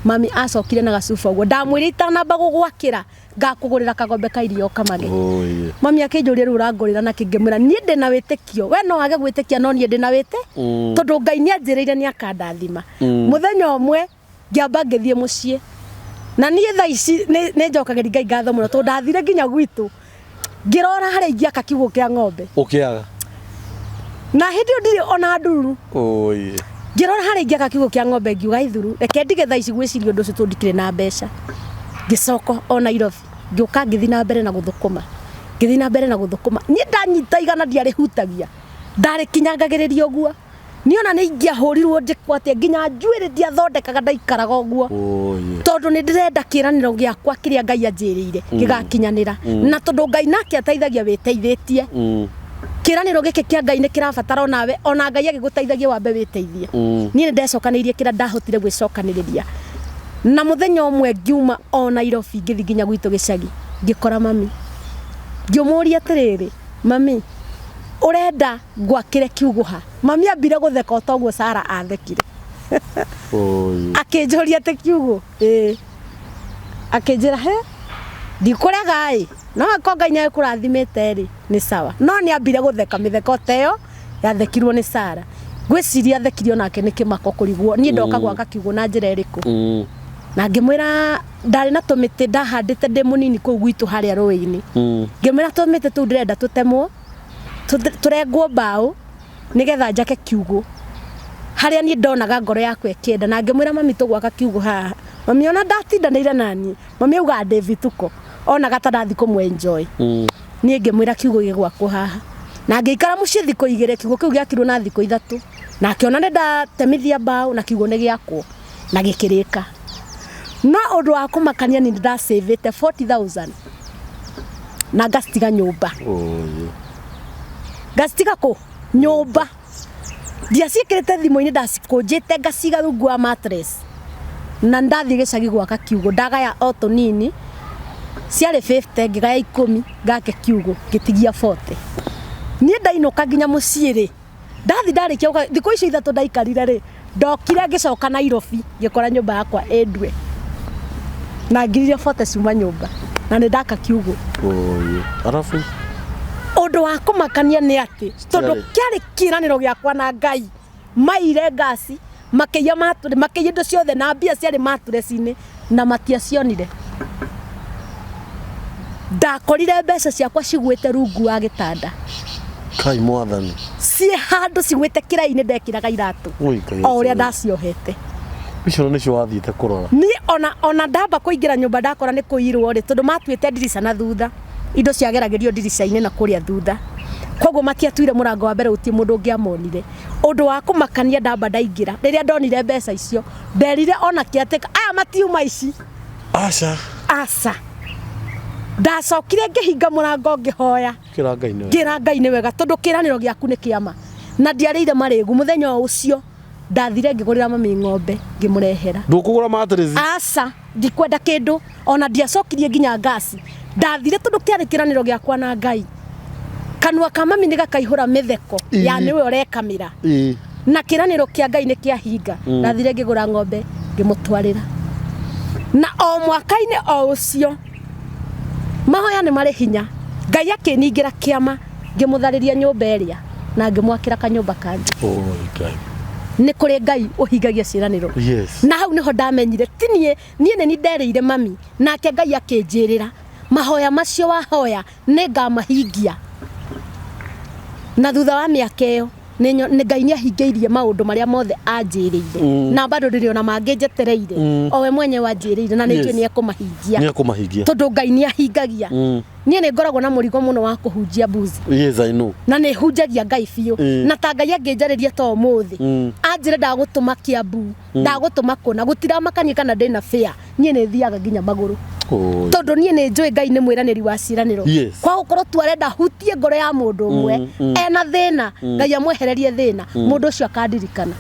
Mami acokire na gacuba ũguo, ndamwĩra itanamba gũgwakĩra ngakũgũrĩra kagombe ka iria ũkamage. Oh, yeah. Mami akĩnjũria, rĩu ũrangũrĩra nakĩ? Ngĩmwĩra niĩ ndĩna wĩtĩkio, we no wage gwĩtĩkia, no niĩ ndĩna wĩtĩ tondũ Ngai nĩ anjĩrĩire nĩ akandathima. Mũthenya ũmwe ngĩamba ngĩthiĩ mũciĩ, na niĩ thaa ici nĩ njokagĩria Ngai ngatho mũno tondũ ndathire nginya gwitũ ngĩrora harĩa ingĩaka kiugũ kĩa ng'ombe. Ũkĩaga. Na hĩndĩ ĩyo ndirĩ ona ndururu. Oh, yeah. Ngĩrora harĩa ingĩaka kiugũ kĩa ng'ombe, ngiuga ithuru reke ndige thaa ici gwĩciria ũndũ ũcio tondũ ndikĩrĩ na mbeca. Ngĩcoka o Nairobi, ngĩũka ngĩthiĩ na mbere na gũthũkũma, ngĩthiĩ na mbere na gũthũkũma. Niĩ ndanyita 100 ndiarĩhutagia, ndarĩkinyangagĩrĩria ũguo. Niĩ ona nĩ ingĩahũrirwo njĩkwo atĩa nginya njuĩrĩ ndiathondekaga ndaikaraga ũguo. Oye. Tondũ nĩ ndĩrenda kĩĩranĩro gĩakwa kĩrĩa Ngai anjĩrĩire gĩgakinyanĩra. Na tondũ Ngai nake ateithagia wĩteithĩtie. Kĩĩranĩro gĩkĩ kĩa Ngai nĩ kĩrabatara onawe ona Ngai agĩgũteithagia wambe wĩteithie. Niĩ nĩ ndecokanĩirie kĩrĩa ndahotire gwĩcokanĩrĩria. Na mũthenya ũmwe ngiuma o Nairobi ngĩthiĩ nginya gwitũ gĩcagi ngĩkora mami. Ngĩmũria atĩrĩrĩ, mami ũrenda ngwakĩre kiugũ ha? Mami ambire gũtheka o toguo Sarah athekire. Oye. Akĩnjũria atĩ kiugũ? Ĩĩ. Akĩnjĩra he ndikũrega ĩ no angĩkorwo Ngai nĩ agĩkũrathimĩte rĩ nĩ sawa. No nĩ ambire gũtheka mĩtheko ta ĩyo yathekirwo nĩ Sarah. Ngwĩciria athekirio nake nĩ kĩmako kũrigwo niĩ ndoka gwaka kiugũ na njĩra ĩrĩkũ. Na ngĩmwĩra ndarĩ na tũmĩtĩ ndahandĩte ndĩ mũnini kũu gwitũ harĩa rũĩ-inĩ. Ngĩmwĩra tũmĩtĩ tũu ndĩrenda tũtemwo tũrengwo mbaũ nĩgetha njake kiugũ harĩa niĩ ndonaga ngoro yakwa ĩkĩenda. Na ngĩmwĩra mami tũgwaka kiugũ haha. Mami ona ndatindanĩire naniĩ, mami augaga ndĩ vituko, onaga ta ndathiĩ kũmũ enjoy. Niĩ ngĩmwĩra kiugũ gĩgwakwo haha. Na ngĩikara mũciĩ thikũ igĩrĩ, kiugũ kĩu gĩakirwo na thikũ ithatũ. Na akĩona nĩ ndatemithia mbaũ na kiugũ nĩ gĩakwo na gĩkĩrĩka. No ũndũ wa kũmakania nĩ ndacĩvĩte 40,000 na ngacitiga nyũmba. Oye. Ngacitiga kũ? Nyũmba. Ndiaciĩkĩrĩte thimũ-inĩ, ndacikũnjĩte ngaciga rungu wa mattress. Na ndathiĩ gĩcagi gwaka kiugũ, ndagaya o tũnini, ciarĩ 50 ngĩgaya 10 ngake kiugũ, ngĩtigia 40. Niĩ ndainũka nginya mũciĩ rĩ, ndathi ndarĩkia gũka, thikũ icio ithatũ ndaikarire rĩ, ndokire ngĩcoka Nairobi, ngĩkora nyũmba yakwa ĩndue. Na ngiririe 40 ciuma nyũmba, na nĩ ndaka kiugũ. Oye. Arabu? Ũndũ wa kũmakania nĩ atĩ, tondũ kĩarĩ kĩĩranĩro gĩakwa na Ngai, maire ngasi, makĩiya mattress, makĩiya indo ciothe na mbia ciarĩ mattress-inĩ na matiacionire. Ndakorire mbeca ciakwa cigwĩte rungu wa gĩtanda. Kai mwathani. Ciĩ handũ cigwĩte kĩraĩ-inĩ ndekĩraga iratũ. Oi, Ngai O ũrĩa ũcio. ndaciohete. Icio nĩcio wathiĩte kũrora. Niĩ ona ndamba kũingĩra nyũmba ndakora nĩ kũirwo rĩ, tondũ matuĩte ndirica na thutha. Indo ciageragĩrio ndirica-inĩ na kũrĩa thutha. Koguo matiatuire mũrango wa mbere gũtirĩ mũndũ ũngĩamonire. Ũndũ wa kũmakania ndamba ndaingĩra, rĩrĩa ndonire mbeca icio, nderire ona kĩatĩka, aya matiuma ici. Aca. Aca. Ndacokire ngĩhinga mũrango ngĩhoya. Kĩra Ngai nĩ wega. Kĩra Ngai nĩ wega tondũ kĩranĩro gĩaku nĩ kĩama. Na ndiarĩire marĩgu mũthenya o ũcio ndathire ngĩgũrĩra mami ng'ombe ngĩmũrehera. Ndũkũgũra mattress? Aca, ndikwenda kĩndũ ona ndiacokirie nginya ngasi. Ndathire tondũ kĩarĩ kĩranĩro gĩakwa na Ngai. Kanua ka mami nĩ gakaihũra mĩtheko ya nĩwe ũrekamĩra. Na kĩranĩro kĩa Ngai nĩ kĩahinga. Ndathire ngĩgũra ng'ombe ngĩmũtwarĩra. Na o mwaka-inĩ o ũcio mahoya nĩ marĩ hinya. Ngai akĩningĩra kĩama ngĩmũtharĩria nyũmba ĩrĩa na ngĩmwakĩra kanyũmba kangĩ. Oi Ngai. Nĩ kũrĩ Ngai ũhingagia ciĩranĩro. Yes. Na hau nĩho ndamenyire ti niĩ, niĩ nĩ niĩ nderĩire mami nake Ngai akĩnjĩrĩra mahoya macio wahoya nĩ ngamahingia. Na thutha wa mĩaka ĩyo nĩ Ngai nĩ ahingĩirie maũndũ marĩa mothe anjĩrĩire. Na bado ndĩrĩ ona mangĩ njetereire. O we mwenyewe anjĩrĩire na nĩ njũĩ nĩ ekũmahingia. Nĩ ekũmahingia. Tondũ Ngai nĩ ahingagia. Niĩ nĩ ngoragwo na mũrigo mũno wa kũhunjia mbuzi. Yes, I know. Na nĩ hunjagia Ngai biũ. Na ta Ngai angĩnjarĩria ta ũmũthĩ. Anjĩre ndagũtũma Kiambu, ndagũtũma kũna, gũtiramakania kana ndĩna fare. Niĩ nĩ thiaga nginya magũrũ. Tondũ niĩ nĩ njũĩ Ngai nĩ mwĩranĩri wa ciĩranĩro. Kwa gũkorwo tu arenda hutie ngoro ya mũndũ ũmwe ena thĩna, Ngai amwehererie thĩna, mũndũ ũcio akandirikana.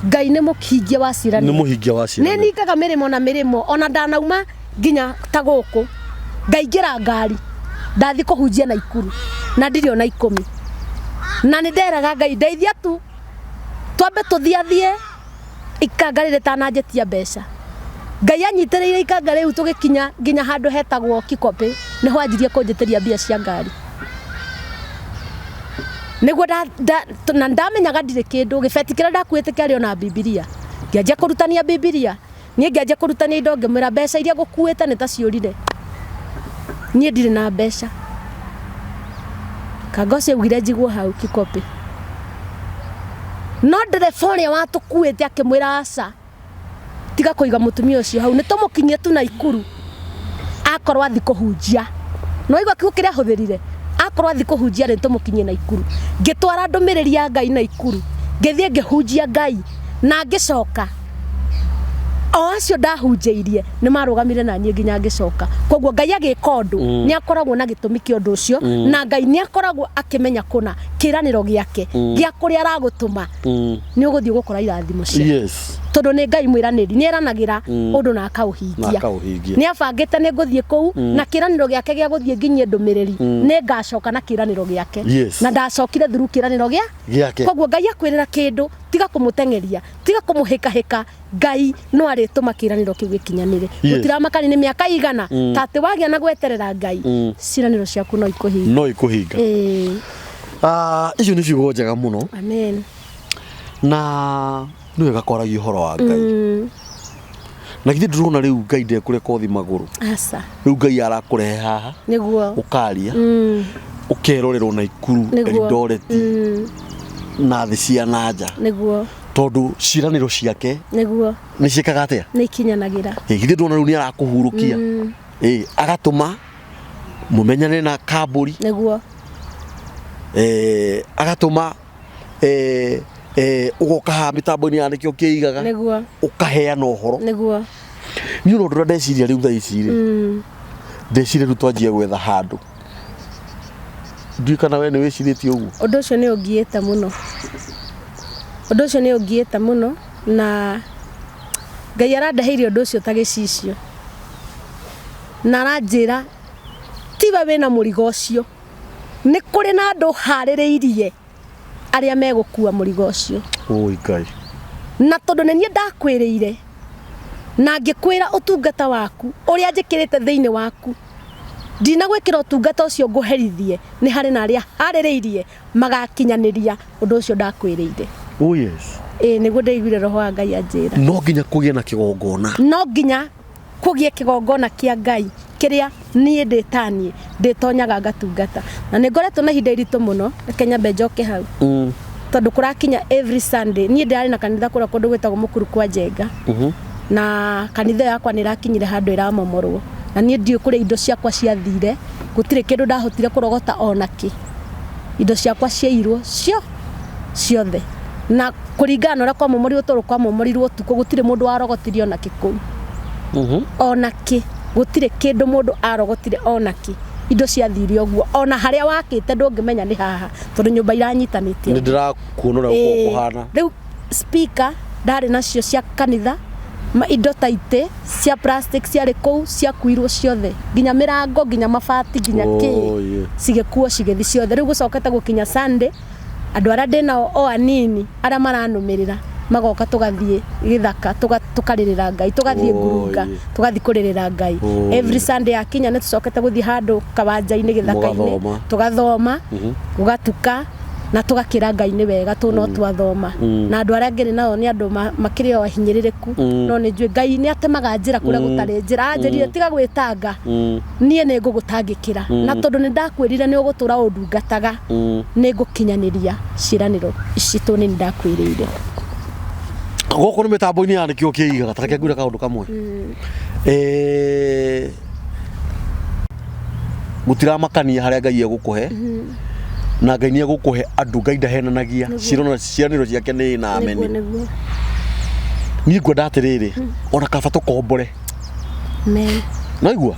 Ngai nĩ mũhingia wa ciĩranĩro. Nĩ mũhingia wa ciĩranĩro. Nĩ ningaga mĩrĩmo na mĩrĩmo ona ndanauma nginya ta gũkũ ngaingĩra ngari ndathi kũhunjia Naikuru na ndirĩ ona 10 na nĩ nderaga Ngai ndeithia tu twambe tũthiathie ikanga rĩrĩ tananjĩtia mbeca. Ngai anyitĩrĩire ikanga rĩu tũgĩkinya nginya handũ hetagwo Kikopĩ nĩho anjirie kũnjĩtĩria mbia cia ngari. Nĩguo na ndamenyaga ndirĩ kĩndũ, gĩbeti kĩrĩa ndakuĩte kĩarĩ ona Bibilia. Ngĩanjia kũrutania Bibilia. Niĩ ngĩanjia kũrutania indo ngĩmwĩra mbeca iria ngũkuĩte nĩ ta ciũrire. Niĩ ndirĩ na mbeca. Kanga ũcio augire njiguo hau Kikopĩ. No ndereba ũrĩa watũkuĩte akĩmwĩra aca, tiga kũiga mũtumia ũcio hau, nĩ tũmũkinyie tu Naikuru akorwo athi kũhunjia. No igua kiugo kĩrĩa ahũthĩrire, akorwo athi kũhunjia rĩ, tũmũkinyie Naikuru. Ngĩtwara ndũmĩrĩri ya Ngai Naikuru, Ngĩthiĩ ngĩhunjia Ngai na ngĩcoka. O acio ndahunjĩirie nĩ marũgamire na niĩ nginya ngĩcoka. Koguo Ngai agĩka ũndũ nĩ akoragwo na gĩtũmi kĩa ũndũ ũcio, na Ngai nĩ akoragwo akĩmenya kũna kĩranĩro gĩake gĩa kũrĩa aragũtũma nĩ ũgũthiĩ gũkora irathimo ciake. Tondũ nĩ Ngai mwĩranĩri, nĩ eranagĩra ũndũ na akaũhingia. Na akaũhingia. Nĩ abangĩte nĩ ngũthiĩ kũu na kĩranĩro gĩake gĩa gũthiĩ nginyie ndũmĩrĩri, nĩ ngacoka na kĩranĩro gĩake. Na ndacokire through kĩranĩro gĩake. Koguo Ngai akwĩrĩra kĩndũ, tiga kũmũteng'eria, tiga kũmũhĩkahĩka, Ngai no arĩtũma kĩranĩro kĩu gĩkinyanĩre. Gũtiramakani nĩ mĩaka igana, ta atĩ wagĩa na gweterera Ngai, ciĩranĩro ciaku no ikũhinga. No ikũhinga. Icio nĩ ciugo njega mũno. Amen. Na nĩ wega kwaragia ũhoro wa Ngai. Na githĩ ndũrona rĩu Ngai ndekũreka ũthi magũrũ. Aca. Rĩu Ngai arakũrehe haha. Nĩguo. Ũkaria. Ũkerorerwo Naikuru, Eldoret. Na thĩ cia na nja. Nĩguo. Tondũ ciĩranĩro ciake. Nĩguo. Nĩ ciĩkaga atĩa? Nĩ ikinyanagĩra. Githĩ ndũrona rĩu nĩ arakũhurũkia. Agatũma mũmenyane na kambũri. Nĩguo. Agatũma ũgoka haha mĩtambo-inĩ ya nĩkĩo kĩigaga. Nĩguo. Ũkaheana ũhoro. Nĩguo. Niĩ ũndũ ũrĩa ndeciria rĩu thaa ici rĩ, ndeciria rĩu twanjie gwetha handũ. Ndiũĩ kana we nĩ wĩcirĩtie ũguo. Ũndũ ũcio nĩ ũngiĩte mũno. Ũndũ ũcio nĩ ũngiĩte mũno na Ngai arandeheire ũndũ ũcio ta gĩcicio. Na aranjĩra tiwe wĩna mũrigo ũcio. Nĩ kũrĩ na andũ harĩrĩirie arĩa megũkua mũrigo ũcio. Oi Ngai. Na tondũ nĩ niĩ ndakwĩrĩire na ngĩkwĩra ũtungata waku ũrĩa njĩkĩrĩte thĩinĩ waku, ndinagwĩkĩra ũtungata ũcio ngũherithie, nĩ harĩ na arĩa harĩrĩirie magakinyanĩria ũndũ ũcio ndakwĩrĩire. Oh yes. Ĩĩ nĩguo ndaiguire roho wa Ngai anjĩra. No nginya kũgĩe na kĩgongona. No nginya kũgĩe kĩgongona kĩa Ngai kĩrĩa niĩ ndĩ ta niĩ ndĩtonyaga ngatungata. Na nĩ ngoretwo na ihinda iritũ mũno, reke nyambe njoke hau. Tondũ kũrakinya every Sunday, niĩ ndĩrarĩ na kanitha kũrĩa kũndũ gwĩtagwo Mũkuru kwa Njenga. Na kanitha ĩyo yakwa nĩ ĩrakinyire handũ ĩramomorwo. Na niĩ ndiũĩ kũrĩa indo ciakwa ciathire, gũtirĩ kĩndũ ndahotire kũrogota ona kĩ. Indo ciakwa ciairwo cio ciothe. Na kũringana na ũrĩa kwamomorirwo tondũ kwamomorirwo ũtukũ gũtirĩ mũndũ warogotirie ona kĩ kũu. Ona kĩ, gũtirĩ kĩndũ mũndũ arogotire ona kĩ. Indo ciathire ũguo. Ona harĩa wakĩte ndũngĩmenya nĩ haha tondũ nyũmba iranyitanĩte. Nĩ ndĩrakuona ũrĩa gũkoragwo kũhana. Rĩu speaker ndarĩ nacio cia kanitha, indo ta itĩ cia plastic ciarĩ kũu ciakuirwo ciothe, nginya mĩrango, nginya mabati, nginya kĩ, cigĩkuo cigĩthiĩ ciothe. Rĩu gũcokete gũkinya Sunday, andũ arĩa ndĩnao o anini arĩa maranũmĩrĩra magoka tũgathiĩ gĩthaka, tũkarĩrĩra Ngai, tũgathiĩ ngurunga, tũgathiĩ kũrĩrĩra Ngai. Every Sunday yakinya nĩ tũcokete gũthiĩ handũ kawanja-inĩ gĩthaka-inĩ, tũgathoma, gũgatuka na tũgakĩra Ngai nĩ wega tondũ no twathoma. Na andũ arĩa ngĩrĩ nao nĩ andũ makĩrĩ o ahinyĩrĩrĩku, no nĩ njũĩ Ngai nĩ atemaga njĩra kũrĩa gũtarĩ njĩra. Anjĩrire tiga gwĩtanga, niĩ nĩ ngũgũtangĩkĩra. Na tondũ nĩ ndakwĩrire nĩ ũgũtũra ũndungataga, nĩ ngũkinyanĩria ciĩranĩro ici tondũ nĩ ndakwĩrĩire. Gũkũ nĩ mĩtambo-inĩ ya nĩkĩo kĩigaga, ta reke ngwĩre kaũndũ kamwe. Gũtiramakania harĩa Ngai egũkũhe, na Ngai nĩ egũkũhe andũ, Ngai ndahenanagia, ciĩranĩro ciake nĩ na ameni. Niĩ ngwenda atĩrĩrĩ, ona kaba tũkombore. Amen. Naigua?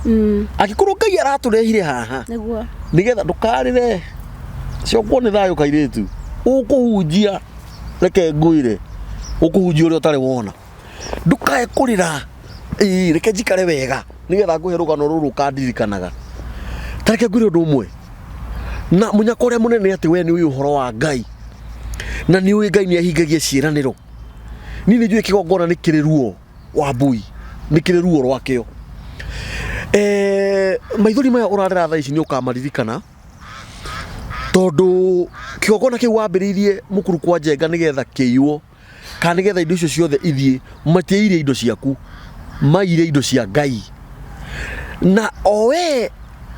Angĩkorwo Ngai aratũrehire haha, nĩgetha ndũkarĩre, cokwo nĩ thayũ kairĩtu, ũkũhunjia, reke ngwĩre, ũkũhunjia ũrĩa ũtarĩ wona. Ndũkae kũrĩra, ĩĩ reke njikare wega, nĩgetha ngũhe rũgano rũrũ ũkandirikanaga. Ta reke ngwĩre ũndũ ũmwe, na mũnyaka ũrĩa mũnene atĩ we nĩ ũĩ ũhoro wa Ngai, na nĩ ũĩ Ngai nĩ ahingagia ciĩranĩro. Niĩ nĩ njũĩ kĩgongona nĩ kĩrĩ ruo Wambui, nĩ kĩrĩ ruo rwakĩo. Maithori maya ũrarĩra thaa ici nĩ ũkamaririkana, tondũ kĩgongona kĩu wambĩrĩirie mũkuru kwa Njenga nĩgetha kĩiywo, kana nĩgetha indo icio ciothe ithiĩ, matiaiyire indo ciaku, maiyire indo cia Ngai. Na o we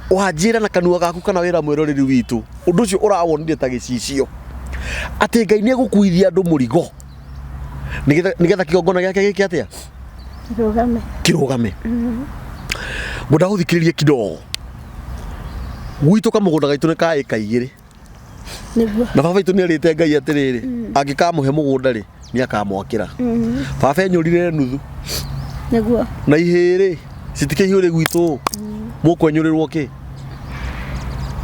wanjĩra na kanua gaku kana wĩra mwĩroreri witũ, ũndũ ũcio ũrawonire ta gĩcicio, atĩ Ngai nĩ egũkuithia andũ mũrigo, nĩgetha kĩgongona gĩake gĩke atĩa? Kĩrũgame. Kĩrũgame. Ngwenda gũthikĩrĩria kidogo. Gwitũ kamũgũnda gaitũ nĩ ka ĩka igĩrĩ. Nĩguo. Na baba witũ nĩ erĩte Ngai atĩrĩrĩ, angĩkamũhe mũgũnda rĩ, nĩ akamwakĩra. Baba enyũrire nuthu. Nĩguo. Na ihĩĩ rĩ, citikĩhiũrĩ gwitũ, mũkwenyũrĩrwo kĩ?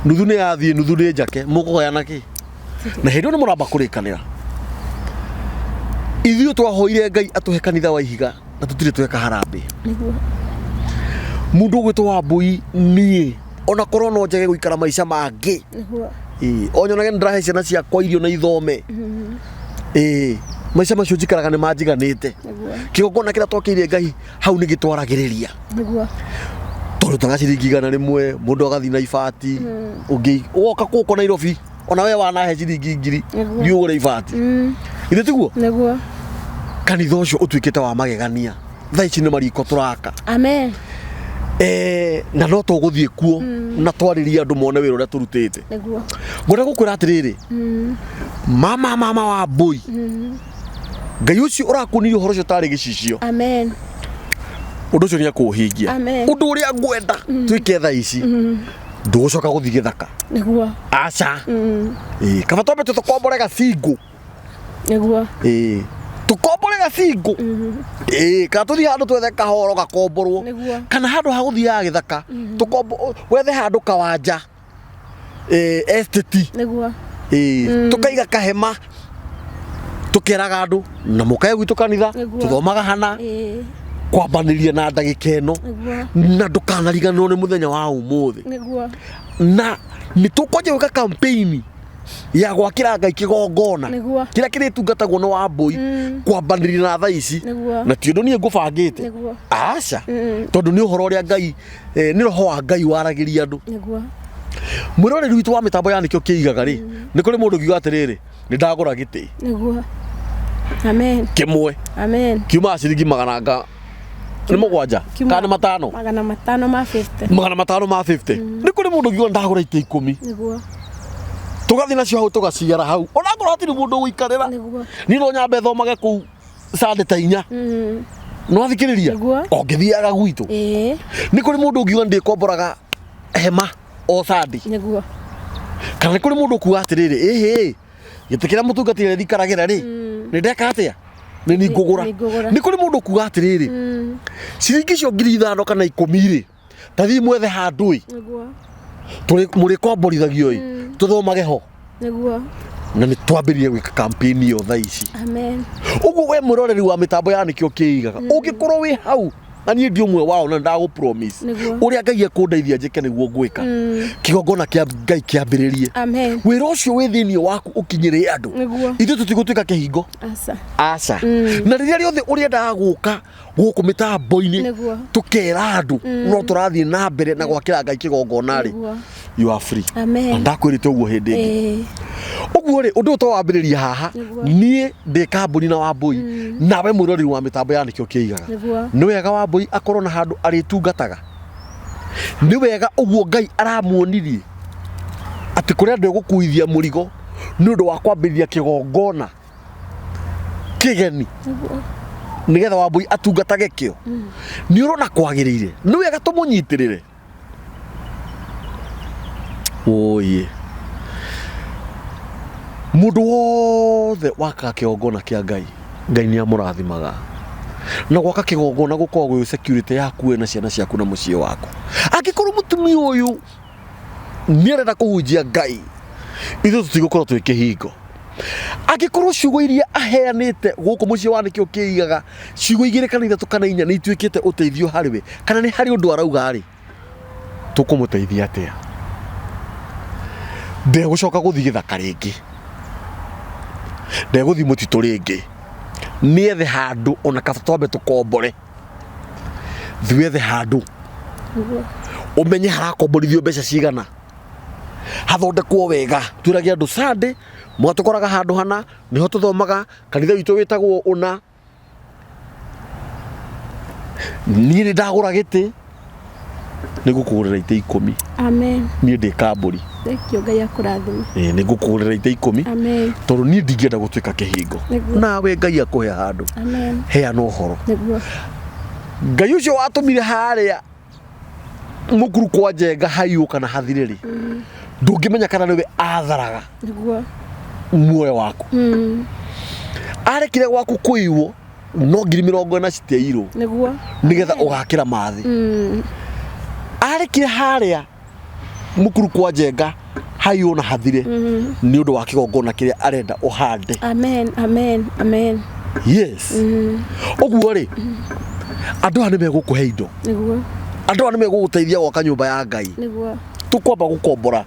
Nuthu nĩ yathiĩ, nuthu nĩ njake, mũkũgayana kĩ? Na hĩndĩ ĩyo nĩ mũramba kũrĩkanĩra. Ithuĩ twahoire Ngai atũhe kanitha wa ihiga na tũtirĩ tweka harambĩ. Nĩguo. Mũndũ ũgwĩtwo Wambũi niĩ ona korwo no njage gũikara maica mangĩ. Nĩguo. Ĩĩ, o nyonage nĩ ndĩrahe ciana ciakwa irio na ithome. Ĩĩ, maica macio njikaraga nĩ manjiganĩte. Nĩguo. Kĩgongona kĩrĩa twakĩire Ngai hau nĩ gĩtwaragĩrĩria. Nĩguo. Tũrutaga ciringi 100, mũndũ agathiĩ na ibati, ũngĩ woka gũkũ Nairobi ona we wanahe ciringi 1000 Nĩguo. thiĩ ũgũre ibati. Githĩ tiguo? Nĩguo. Kanitha ũcio ũtuĩkĩte wa magegania. Thaa ici nĩ mariko tũraka. Amen. Na no tũgũthiĩ kuo na twarĩrie andũ mone wĩra ũrĩa tũrutĩte. Nĩguo. Ngwenda gũkwĩra atĩrĩrĩ, mama wa Mbũi, Ngai ũcio ũrakuonirie ũhoro ũcio tarĩ gĩcicio, Amen. ũndũ ũcio nĩ ekũũhingia. Amen. Ũndũ ũrĩa ngwenda twĩke thaa ici, ndũgũcoka gũthiĩ gĩthaka. Nĩguo. Aca. Ĩĩ, kaba twambe tũkombore gacingũ. Nĩguo. Ĩĩ, tũkombore gacingũ. Ĩĩ, kana tũthiĩ handũ twethe kahoro gakomborwo. Nĩguo. Kana handũ ha gũthiaga gĩthaka, tũkombo wethe handũ kawanja. Ĩĩ, estate. Nĩguo. Ĩĩ, tũkaiga kahema tũkeraga andũ na mũkae gwitũ kanitha. Nĩguo. Tũthomaga hana. Ĩĩ. Kwambanĩria na ndagĩka ĩno. Nĩguo. Na ndũkanariganĩrwo nĩ mũthenya wa ũmũthĩ. Nĩguo. Na nĩ tũkwanjia gwĩka campaign ya gwakĩra Ngai kĩgongona. Nĩguo. Kĩrĩa kĩrĩtungatagwo nĩ Wambũi kwambanĩria na thaa ici. Nĩguo. Na ti ũndũ niĩ ngũbangĩte. Nĩguo. Aca. Tondũ nĩ ũhoro ũrĩa Ngai, nĩ roho wa Ngai waragĩria andũ. Nĩguo. Mwĩroreri witũ wa mĩtambo ya nĩkĩo kĩigaga rĩ, nĩ kũrĩ mũndũ ũngiuga atĩrĩrĩ, nĩ ndagũra gĩtĩ. Nĩguo. Amen. Kĩmwe. Amen. Kiumaga ciringi magana nga nĩ 7 kana nĩ 5? 550. 550. Nĩ kũrĩ mũndũ ũngiuga ndagũra itĩ 10. Nĩguo. Tũgathiĩ nacio hau tũgaciara hau. Ona ngorwo hatirĩ mũndũ ũgũikarĩra. Nĩguo. Niĩ no nyambe thomage kũu Sunday ta 4. Nĩ wathikĩrĩria? Nĩguo. O ngĩthiaga gwitũ. Ĩĩ. Nĩ kũrĩ mũndũ ũngiuga ndĩkomboraga hema o Sunday. Nĩguo. Kana nĩ kũrĩ mũndũ ũkuga atĩrĩrĩ, ĩhĩ, gĩtĩ kĩrĩa mũtungatĩri arĩikaragĩra rĩ, nĩ ndeka atĩa? Nĩ ningũgũra. Nĩngũgũra. Nĩ kũrĩ mũndũ ũkuga atĩrĩrĩ, ciringi icio 5,000 kana 10 rĩ, ta thiĩ mwethe handũ ĩ, Nĩguo. mũrĩkomborithagio ĩ, tũthomage ho. Nĩguo. Na nĩ twambĩrĩrie gwĩka campaign ĩyo thaa ici. Amen. Ũguo we mwĩroreri wa mĩtambo ya nĩkĩo kĩigaga, ũngĩkorwo wĩ hau, na niĩ ndi ũmwe wao na ndagũ promise. Nĩguo. Ũrĩa Ngai ekũndeithia njĩke nĩguo ngwĩka. Kĩgongona kĩa Ngai kĩambĩrĩrie. Amen. Wĩra ũcio wĩ thĩinĩ waku ũkinyĩre andũ. Nĩguo. Ithuĩ tũtigũtuĩka kĩhingo. Aca. Aca. Na rĩrĩa rĩothe ũrĩendaga gũka gũkũ mĩtambo-inĩ, Nĩguo. tũkera andũ no tũrathiĩ na mbere na gwakĩra Ngai kĩgongona rĩ, Nĩguo. you are free. Amen. Na ndakwĩrĩte ũguo hĩndĩ ĩngĩ. Ĩĩ. Ũguo rĩ, ũndũ ũyũ twawambĩrĩria haha, Nĩguo. niĩ ndĩ kambuni na Wambũi, nawe mwĩroreri wa mĩtambo ya nĩkĩo kĩigaga. Nĩguo. Nĩ wega Wambũi akorwo na handũ arĩtungataga. Nĩ wega ũguo Ngai aramuonirie atĩ kũrĩ andũ egũkuithia mũrigo nĩ ũndũ wa kwambĩrĩria kĩgongona kĩgeni. Nĩguo. Nĩgetha Wambũi atungatage kĩo. Nĩ ũrona kwagĩrĩire. Nĩ wega tũmũnyitĩrĩre. Oye. Mũndũ wothe wakaga kĩgongona kĩa Ngai, Ngai nĩ amũrathimaga. Na gwaka kĩgongona gũkoragwo gwĩ security yaku we na ciana ciaku na mũciĩ waku. Angĩkorwo mũtumia ũyũ nĩ arenda kũhunjia Ngai, ithuĩ tũtigũkorwo twĩ kĩhingo. Angĩkorwo ciugo iria aheanĩte gũkũ mũciĩ wa nĩkĩo kĩigaga, ciugo 2 kana 3 kana 4 nĩ ituĩkĩte ũteithio harĩ we, kana nĩ harĩ ũndũ arauga rĩ, tũkũmũteithia atĩa? Ndegũcoka gũthiĩ gĩthaka rĩngĩ, ndegũthiĩ mũtitũ rĩngĩ, nĩethe handũ ona kaba twambe tũkombore. Thiĩ wethe handũ ũmenye harakomborithio mbeca cigana, hathondekwo wega. Twĩrage andũ Sunday mwatũkoraga handũ hana, nĩho tũthomaga, kanitha witũ wĩtagwo ũna. Niĩ nĩ ndagũra gĩtĩ, nĩ ngũkũgũrĩra itĩ 10. Amen. Niĩ ndĩ kambũri. Thank you, Ngai akũrathime. Ĩĩ, nĩ ngũkũgũrĩra itĩ 10. Amen. Tondũ niĩ ndingĩenda gũtuĩka kĩhingo. Nĩguo. Nawe Ngai akũhe handũ. Amen. Heana ũhoro. Nĩguo. Ngai ũcio watũmire harĩa mũkuru kwa Njenga haiyũ kana hathire rĩ, Ndũngĩmenya kana nĩwe atharaga Nĩguo. Muoyo waku. Arekire gwaku kũiywo no 40,000 citiairwo. Nĩguo. Nĩgetha ũgakĩra mathĩ. Arekire harĩa mukuru kwa Njenga haiywo na hathire nĩ ũndũ wa kĩgongona kĩrĩa arenda ũhande. Amen, amen, amen. Yes, ũguo rĩ, andũ aya nĩ megũkũhe indo. Nĩguo. Andũ aya nĩ megũgũteithia gwaka nyũmba ya Ngai. Nĩguo. Tũkwamba gũkombora,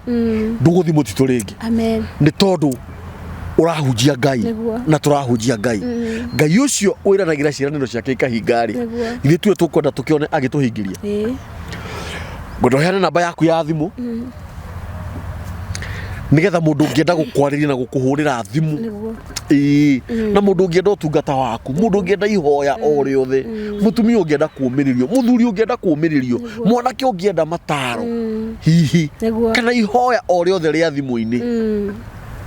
ndũgũthiĩ mũtitũ rĩngĩ. Amen. Nĩ tondũ ũrahunjia Ngai. Nĩguo. Na tũrahunjia Ngai, Ngai ũcio wĩranagĩra ciĩranĩro ciake ikahinga rĩ. Nĩguo. Ithuĩ tuwe tũkwenda tũkĩone agĩtũhingĩria. Ngwenda ũheane namba yaku ya thimũ nĩgetha mũndũ ũngĩenda gũkwarĩria na gũkũhũrĩra thimũ. Nĩguo. Ĩĩ, na mũndũ ũngĩenda ũtungata waku, mũndũ ũngĩenda ihoya o rĩothe, mũtumia ũngĩenda kũũmĩrĩrio, mũthuri ũngĩenda kũũmĩrĩrio, mwanake ũngĩenda mataro hihi, Nĩguo. kana ihoya o rĩothe rĩa thimũ-inĩ,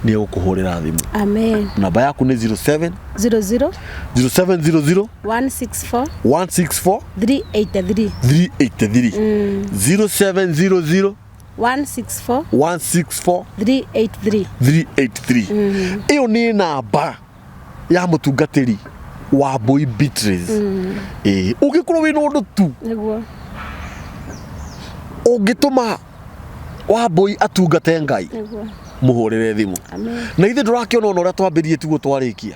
nĩ egũkũhũrĩra thimũ. Amen. Namba yaku nĩ 07 00 0700 164 164 383. 383. 0700 164 164 383. 383. Ĩyo nĩ namba ya mũtungatĩri wa Mbui Beatrice. Ĩĩ, ũngĩkorwo wĩna ũndũ tu Nĩguo. Ũngĩtũma Wambui atungate Ngai, Nĩguo. Mũhũrĩre thimũ. Amen. Na ithuĩ ndũrakĩona ona ũrĩa twambĩrĩrie tiguo twarĩkia,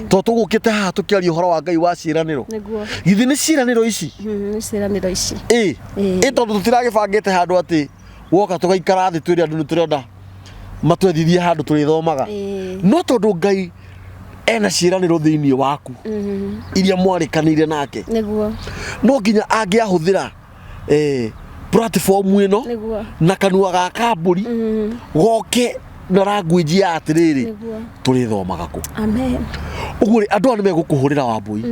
tondũ tũgũkĩte haha tũkĩaria ũhoro wa Ngai wa ciĩranĩro. Nĩguo. Githĩ nĩ ciĩranĩro ici? Nĩ ciĩranĩro ici. Ĩ. Ĩĩ. Ĩ, tondũ tũtiragĩbangĩte handũ atĩ woka tũgaikara thĩ twĩre andũ nĩ tũrenda matwethithie handũ tũrĩthomaga. Ĩĩ. No tondũ Ngai ena ciĩranĩro thĩinĩ waku iria mwarĩkanĩire nake, Nĩguo. No nginya angĩahũthĩra platform ĩno Nĩguo. Na kanua ga kambũri goke na language ya atĩrĩrĩ, Nĩguo. Tũrĩthomaga kũ? Amen. Ũguo rĩ, andũ aya nĩ megũkũhũrĩra, Wambui.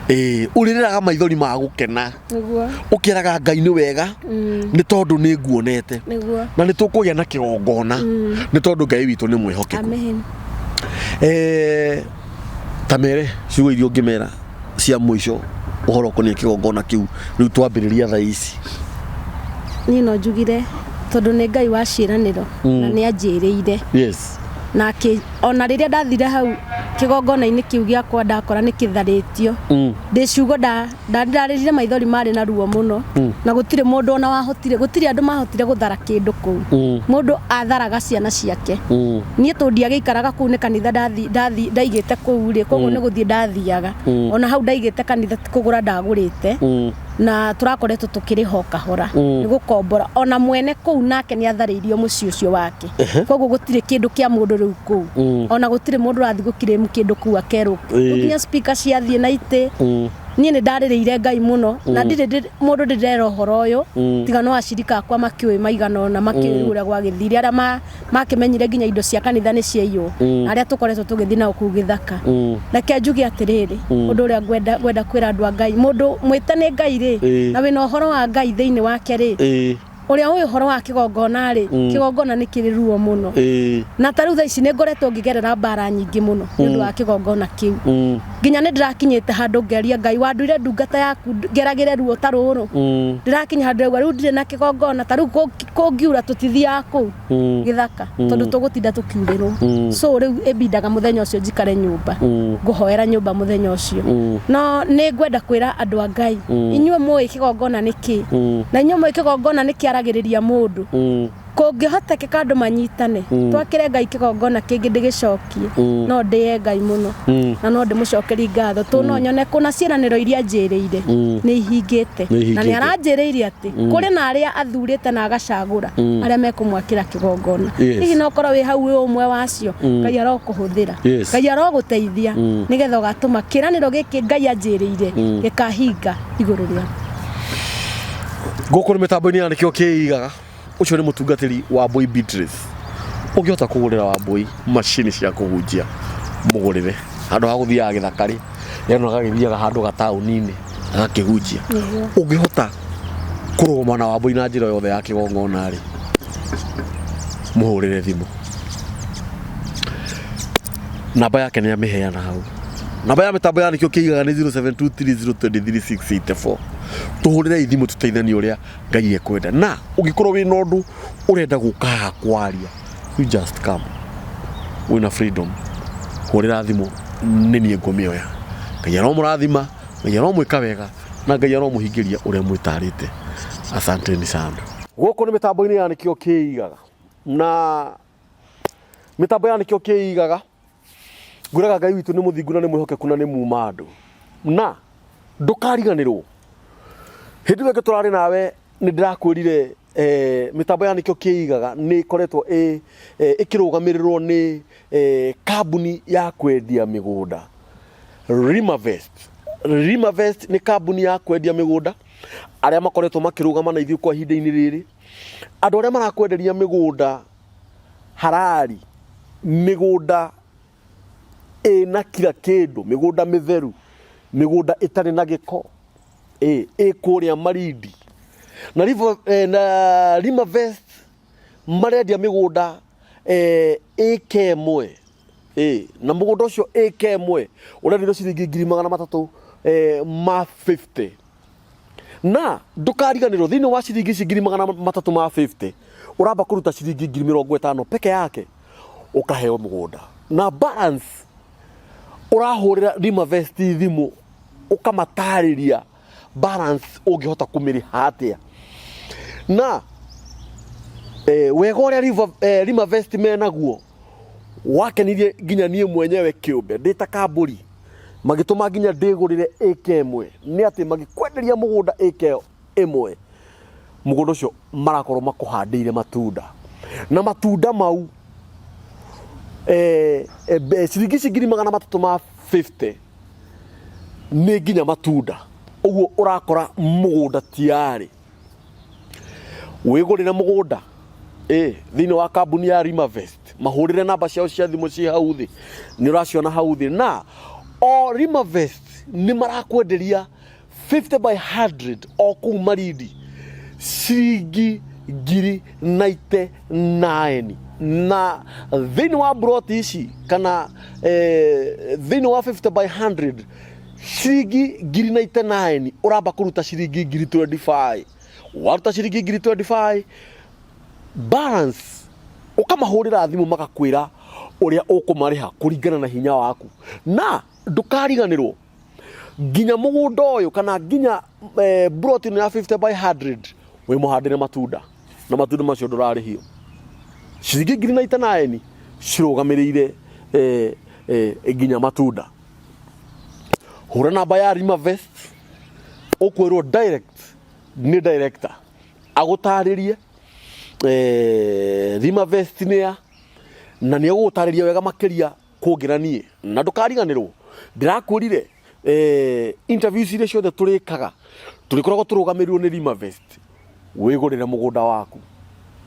Ĩĩ, ũrĩrĩraga maithori ma gũkena, Nĩguo. Ũkĩraga Ngai nĩ wega nĩ tondũ nĩ nguonete. Nĩguo. Na nĩ tũkũgĩa na kĩgongona nĩ tondũ Ngai witũ nĩ mwĩhokeku. Amen. Ta mere ciugo iria ũngĩmera cia mũico ũhoro ũkoniĩ kĩgongona kĩu rĩu twambĩrĩria thaa ici. Niĩ no njugire tondũ nĩ Ngai wa ciĩranĩro na nĩ anjĩrĩire na akĩ ona rĩrĩa ndathire hau kĩgongona-inĩ kĩu gĩakwa ndakora nĩ kĩtharĩtio, ndĩ ciugo ndarĩrire maithori marĩ na ruo mũno, na gũtirĩ mũndũ ona wahotire, gũtirĩ andũ mahotire gũthara kĩndũ kũu. Mũndũ atharaga ciana ciake. Niĩ tondũ ndiagĩikaraga kũu, nĩ kanitha ndathi ndaigĩte kũu rĩ, koguo nĩ gũthiĩ ndathiaga. Ona hau ndaigĩte kanitha ti kũgũra ndagũrĩte, na tũrakoretwo tũkĩrĩha o kahora, nĩ gũkombora. Ona mwene kũu nake nĩ atharĩirio mũciĩ ũcio wake, koguo gũtirĩ kĩndũ kĩa mũndũ rĩu kũu. Ona gũtirĩ mũndũ ũrathiĩ gũkirĩmu kĩndũ kũu akerwo. Nginya speaker ciathiĩ na itĩ. Niĩ nĩ ndarĩrĩire Ngai mũno na ndirĩ mũndũ ndĩrera ũhoro ũyũ tiga no acirika akwa makĩũĩ maigana ũna, makĩũĩ ũrĩa gwagĩthire, arĩa makĩmenyire nginya indo cia kanitha nĩ ciaiywo na arĩa tũkoretwo tũgĩthiĩ nao kũu gĩthaka. Reke njuge atĩrĩrĩ, ũndũ ũrĩa ngwenda kwĩra andũ a Ngai, mũndũ mwĩte nĩ Ngai rĩ, na wĩna ũhoro wa Ngai thĩinĩ wake rĩ, ũrĩa ũĩ ũhoro wa kĩgongona rĩ, kĩgongona nĩ kĩrĩ ruo mũno. Na ta rĩu thaa ici nĩ ngoretwo ngĩgerera mbara nyingĩ mũno nĩ ũndũ wa kĩgongona kĩu. Nginya nĩ ndĩrakinyĩte handũ ngeria Ngai wanduire ndungata yaku ngeragĩre ruo ta rũrũ. Ndĩrakinya handũ ndĩrauga rĩu ndirĩ na kĩgongona, ta rĩu kũngiura tũtithiaga kũu gĩthaka tondũ tũgũtinda tũkiurĩrwo. So rĩu ĩbindaga mũthenya ũcio njikare nyũmba, ngũhoera nyũmba mũthenya ũcio. No nĩ ngwenda kwĩra andũ a Ngai, inyuĩ mũĩ kĩgongona nĩ kĩ, na inyuĩ mũĩ kĩgongona nĩ kĩaragĩrĩria mũndũ, kũngĩhotekeka andũ manyitane twakĩre Ngai kĩgongona kĩngĩ ndĩgĩcokie, no ndĩe Ngai mũno na no ndĩmũcokerie ngatho tũ no nyone kũna ciĩranĩro iria njĩrĩire nĩ ihingĩte. Nĩ Na nĩ ihingĩte. aranjĩrĩire atĩ kũrĩ na arĩa athurĩte na agacagũra arĩa mekũmwakĩra kĩgongona. Hihi no ũkorwo wĩ hau wĩ ũmwe wacio, Ngai arokũhũthĩra. Ngai arogũteithia nĩgetha ũgatũma kĩĩranĩro gĩkĩ Ngai anjĩrĩire gĩkahinga igũrũ rĩaku. Gũkũ nĩ mĩtambo-inĩ ya nĩkĩo kĩigaga. Ũcio nĩ mũtungatĩri wa Mbui Beatrice. Ũngĩhota kũgũrĩra Wambui macini cia kũhunjia, mũgũrĩre handũ ha gũthiaga gĩthaka rĩ, yano agagĩthiaga handũ gataũni-inĩ agakĩhunjia. Ũngĩhota kũrũgama na Wambui na njĩra yothe ya kĩgongona rĩ, mũhũrĩre thimũ, namba yake nĩ amĩheana hau. Namba ya mĩtambo ya nĩkĩo kĩigaga nĩ 0723023684. Tũhũrĩre thimũ tũteithanie ũrĩa Ngai ekwenda. Na ũngĩkorwo wĩna ũndũ ũrenda gũka haha kwaria, you just come. Wĩna freedom. Hũrĩra thimũ nĩ niĩ ngũmĩoya. Ngai aromũrathima, Ngai aromwĩka wega na Ngai aromũhingĩria ũrĩa mwĩtarĩte. Asanteni sana. Gũkũ nĩ mĩtambo-inĩ ya Nĩkĩo Kĩigaga. Na mĩtambo ya Nĩkĩo Kĩigaga ngwĩraga Ngai witũ nĩ mũthingu na nĩ mwĩhokeku na nĩ muma andũ. Na ndũkariganĩrwo hĩndĩ ĩyo ĩngĩ tũrarĩ nawe nĩ ndĩrakwĩrire mĩtambo ya Nĩkĩo Kĩigaga nĩ ĩkoretwo ĩkĩrũgamĩrĩrwo nĩ kambuni ya kwendia mĩgũnda Rimavest. Rimavest nĩ kambuni ya kwendia mĩgũnda arĩa makoretwo makĩrũgama na ithuĩ kwa ihinda-inĩ rĩrĩ. Andũ arĩa marakwenderia mĩgũnda harari, mĩgũnda ĩna kira kĩndũ, mĩgũnda mĩtheru, mĩgũnda ĩtarĩ na gĩko, ĩ kũrĩa Malindi. Na, na Rimavest marendia mĩgũnda ĩka ĩmwe, na mũgũnda ũcio ĩka ĩmwe ũrenderio ciringi 350,000 ma 50. Na ndũkariganĩrwo thĩinĩ wa ciringi ici 350,000 ma 50 ũramba kũruta ciringi 50,000 peke yake ũkaheo mũgũnda, na balance ũrahũrĩra Rimavest thimũ ũkamatarĩria balance ũngĩhota kũmĩrĩha atĩa. Na wega ũrĩa Rimavest menaguo wakenirie nginya niĩ mwenyewe kĩũmbe ndĩ ta kambũri, magĩtũma nginya ndĩgũrĩre ĩka ĩmwe, nĩ atĩ magĩkwenderia mũgũnda ĩka ĩmwe, mũgũnda ũcio marakorwo makũhandĩire matunda, na matunda mau ciringi ici 350,000 ma 50 nĩ nginya matunda. Ũguo ũrakora mũgũnda tiarĩ wĩgũrĩre mũgũnda thĩinĩ wa kambuni ya Rimavest, mahũrĩre namba ciao cia thimũ ciĩ hau thĩ, nĩ ũraciona hau thĩ. Na o Rimavest nĩ marakwenderia 50 by 100 o kũu Malindi ciringi 99,000. Na thĩinĩ wa mburoti ici kana thĩinĩ wa 50 by 100 ciringi 99,000 ũramba kũruta ciringi 25,000. Waruta ciringi 25,000 balance ũkamahũrĩra thimũ magakwĩra ũrĩa ũkũmarĩha kũringana na hinya waku. Na ndũkariganĩrwo nginya mũgũnda ũyũ kana nginya mburoti ĩno ya 50 by 100 wĩmũhandĩre matunda, na matunda macio ndũrarĩhio. Ciringi 99,000 cirũgamĩrĩire nginya matunda. Hũra namba ya Rimavest ũkwĩrwo direct nĩ director agũtarĩrie Rimavest nĩ ya, na nĩ egũgũtarĩria wega makĩria kũngĩra niĩ. Na ndũkariganĩrwo ndĩrakwĩrire interviews iria ciothe tũrĩkaga tũrĩkoragwo tũrũgamĩrĩirwo nĩ Rimavest. Wĩgũrĩre mũgũnda waku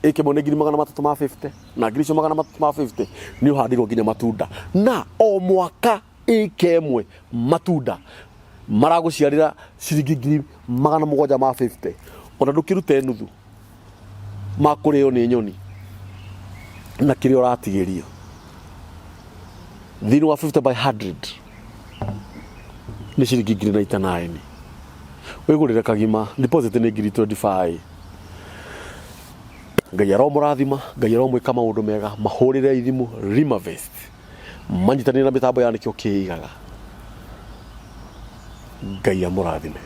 ĩka ĩmwe nĩ 350,000 ma 50, na ngiri icio 350 ma 50 nĩ ũhandĩirwo nginya matunda, na o mwaka ĩka ĩmwe matunda maragũciarĩra ciringi 700,000 ma 50, ona ndũkĩrute nuthu makũrĩo nĩ nyoni na kĩrĩa ũratigĩrio thĩinĩ wa 50 by 100 nĩ ciringi 99,000. Wĩgũrĩre kagima, deposit nĩ 25,000. Ngai aromũrathima, Ngai aromwĩka maũndũ mega. Mahũrĩre ithimũ Rimavest, manyitanĩre na mĩtambo ya Nĩkĩo Kĩigaga. Ngai amũrathime.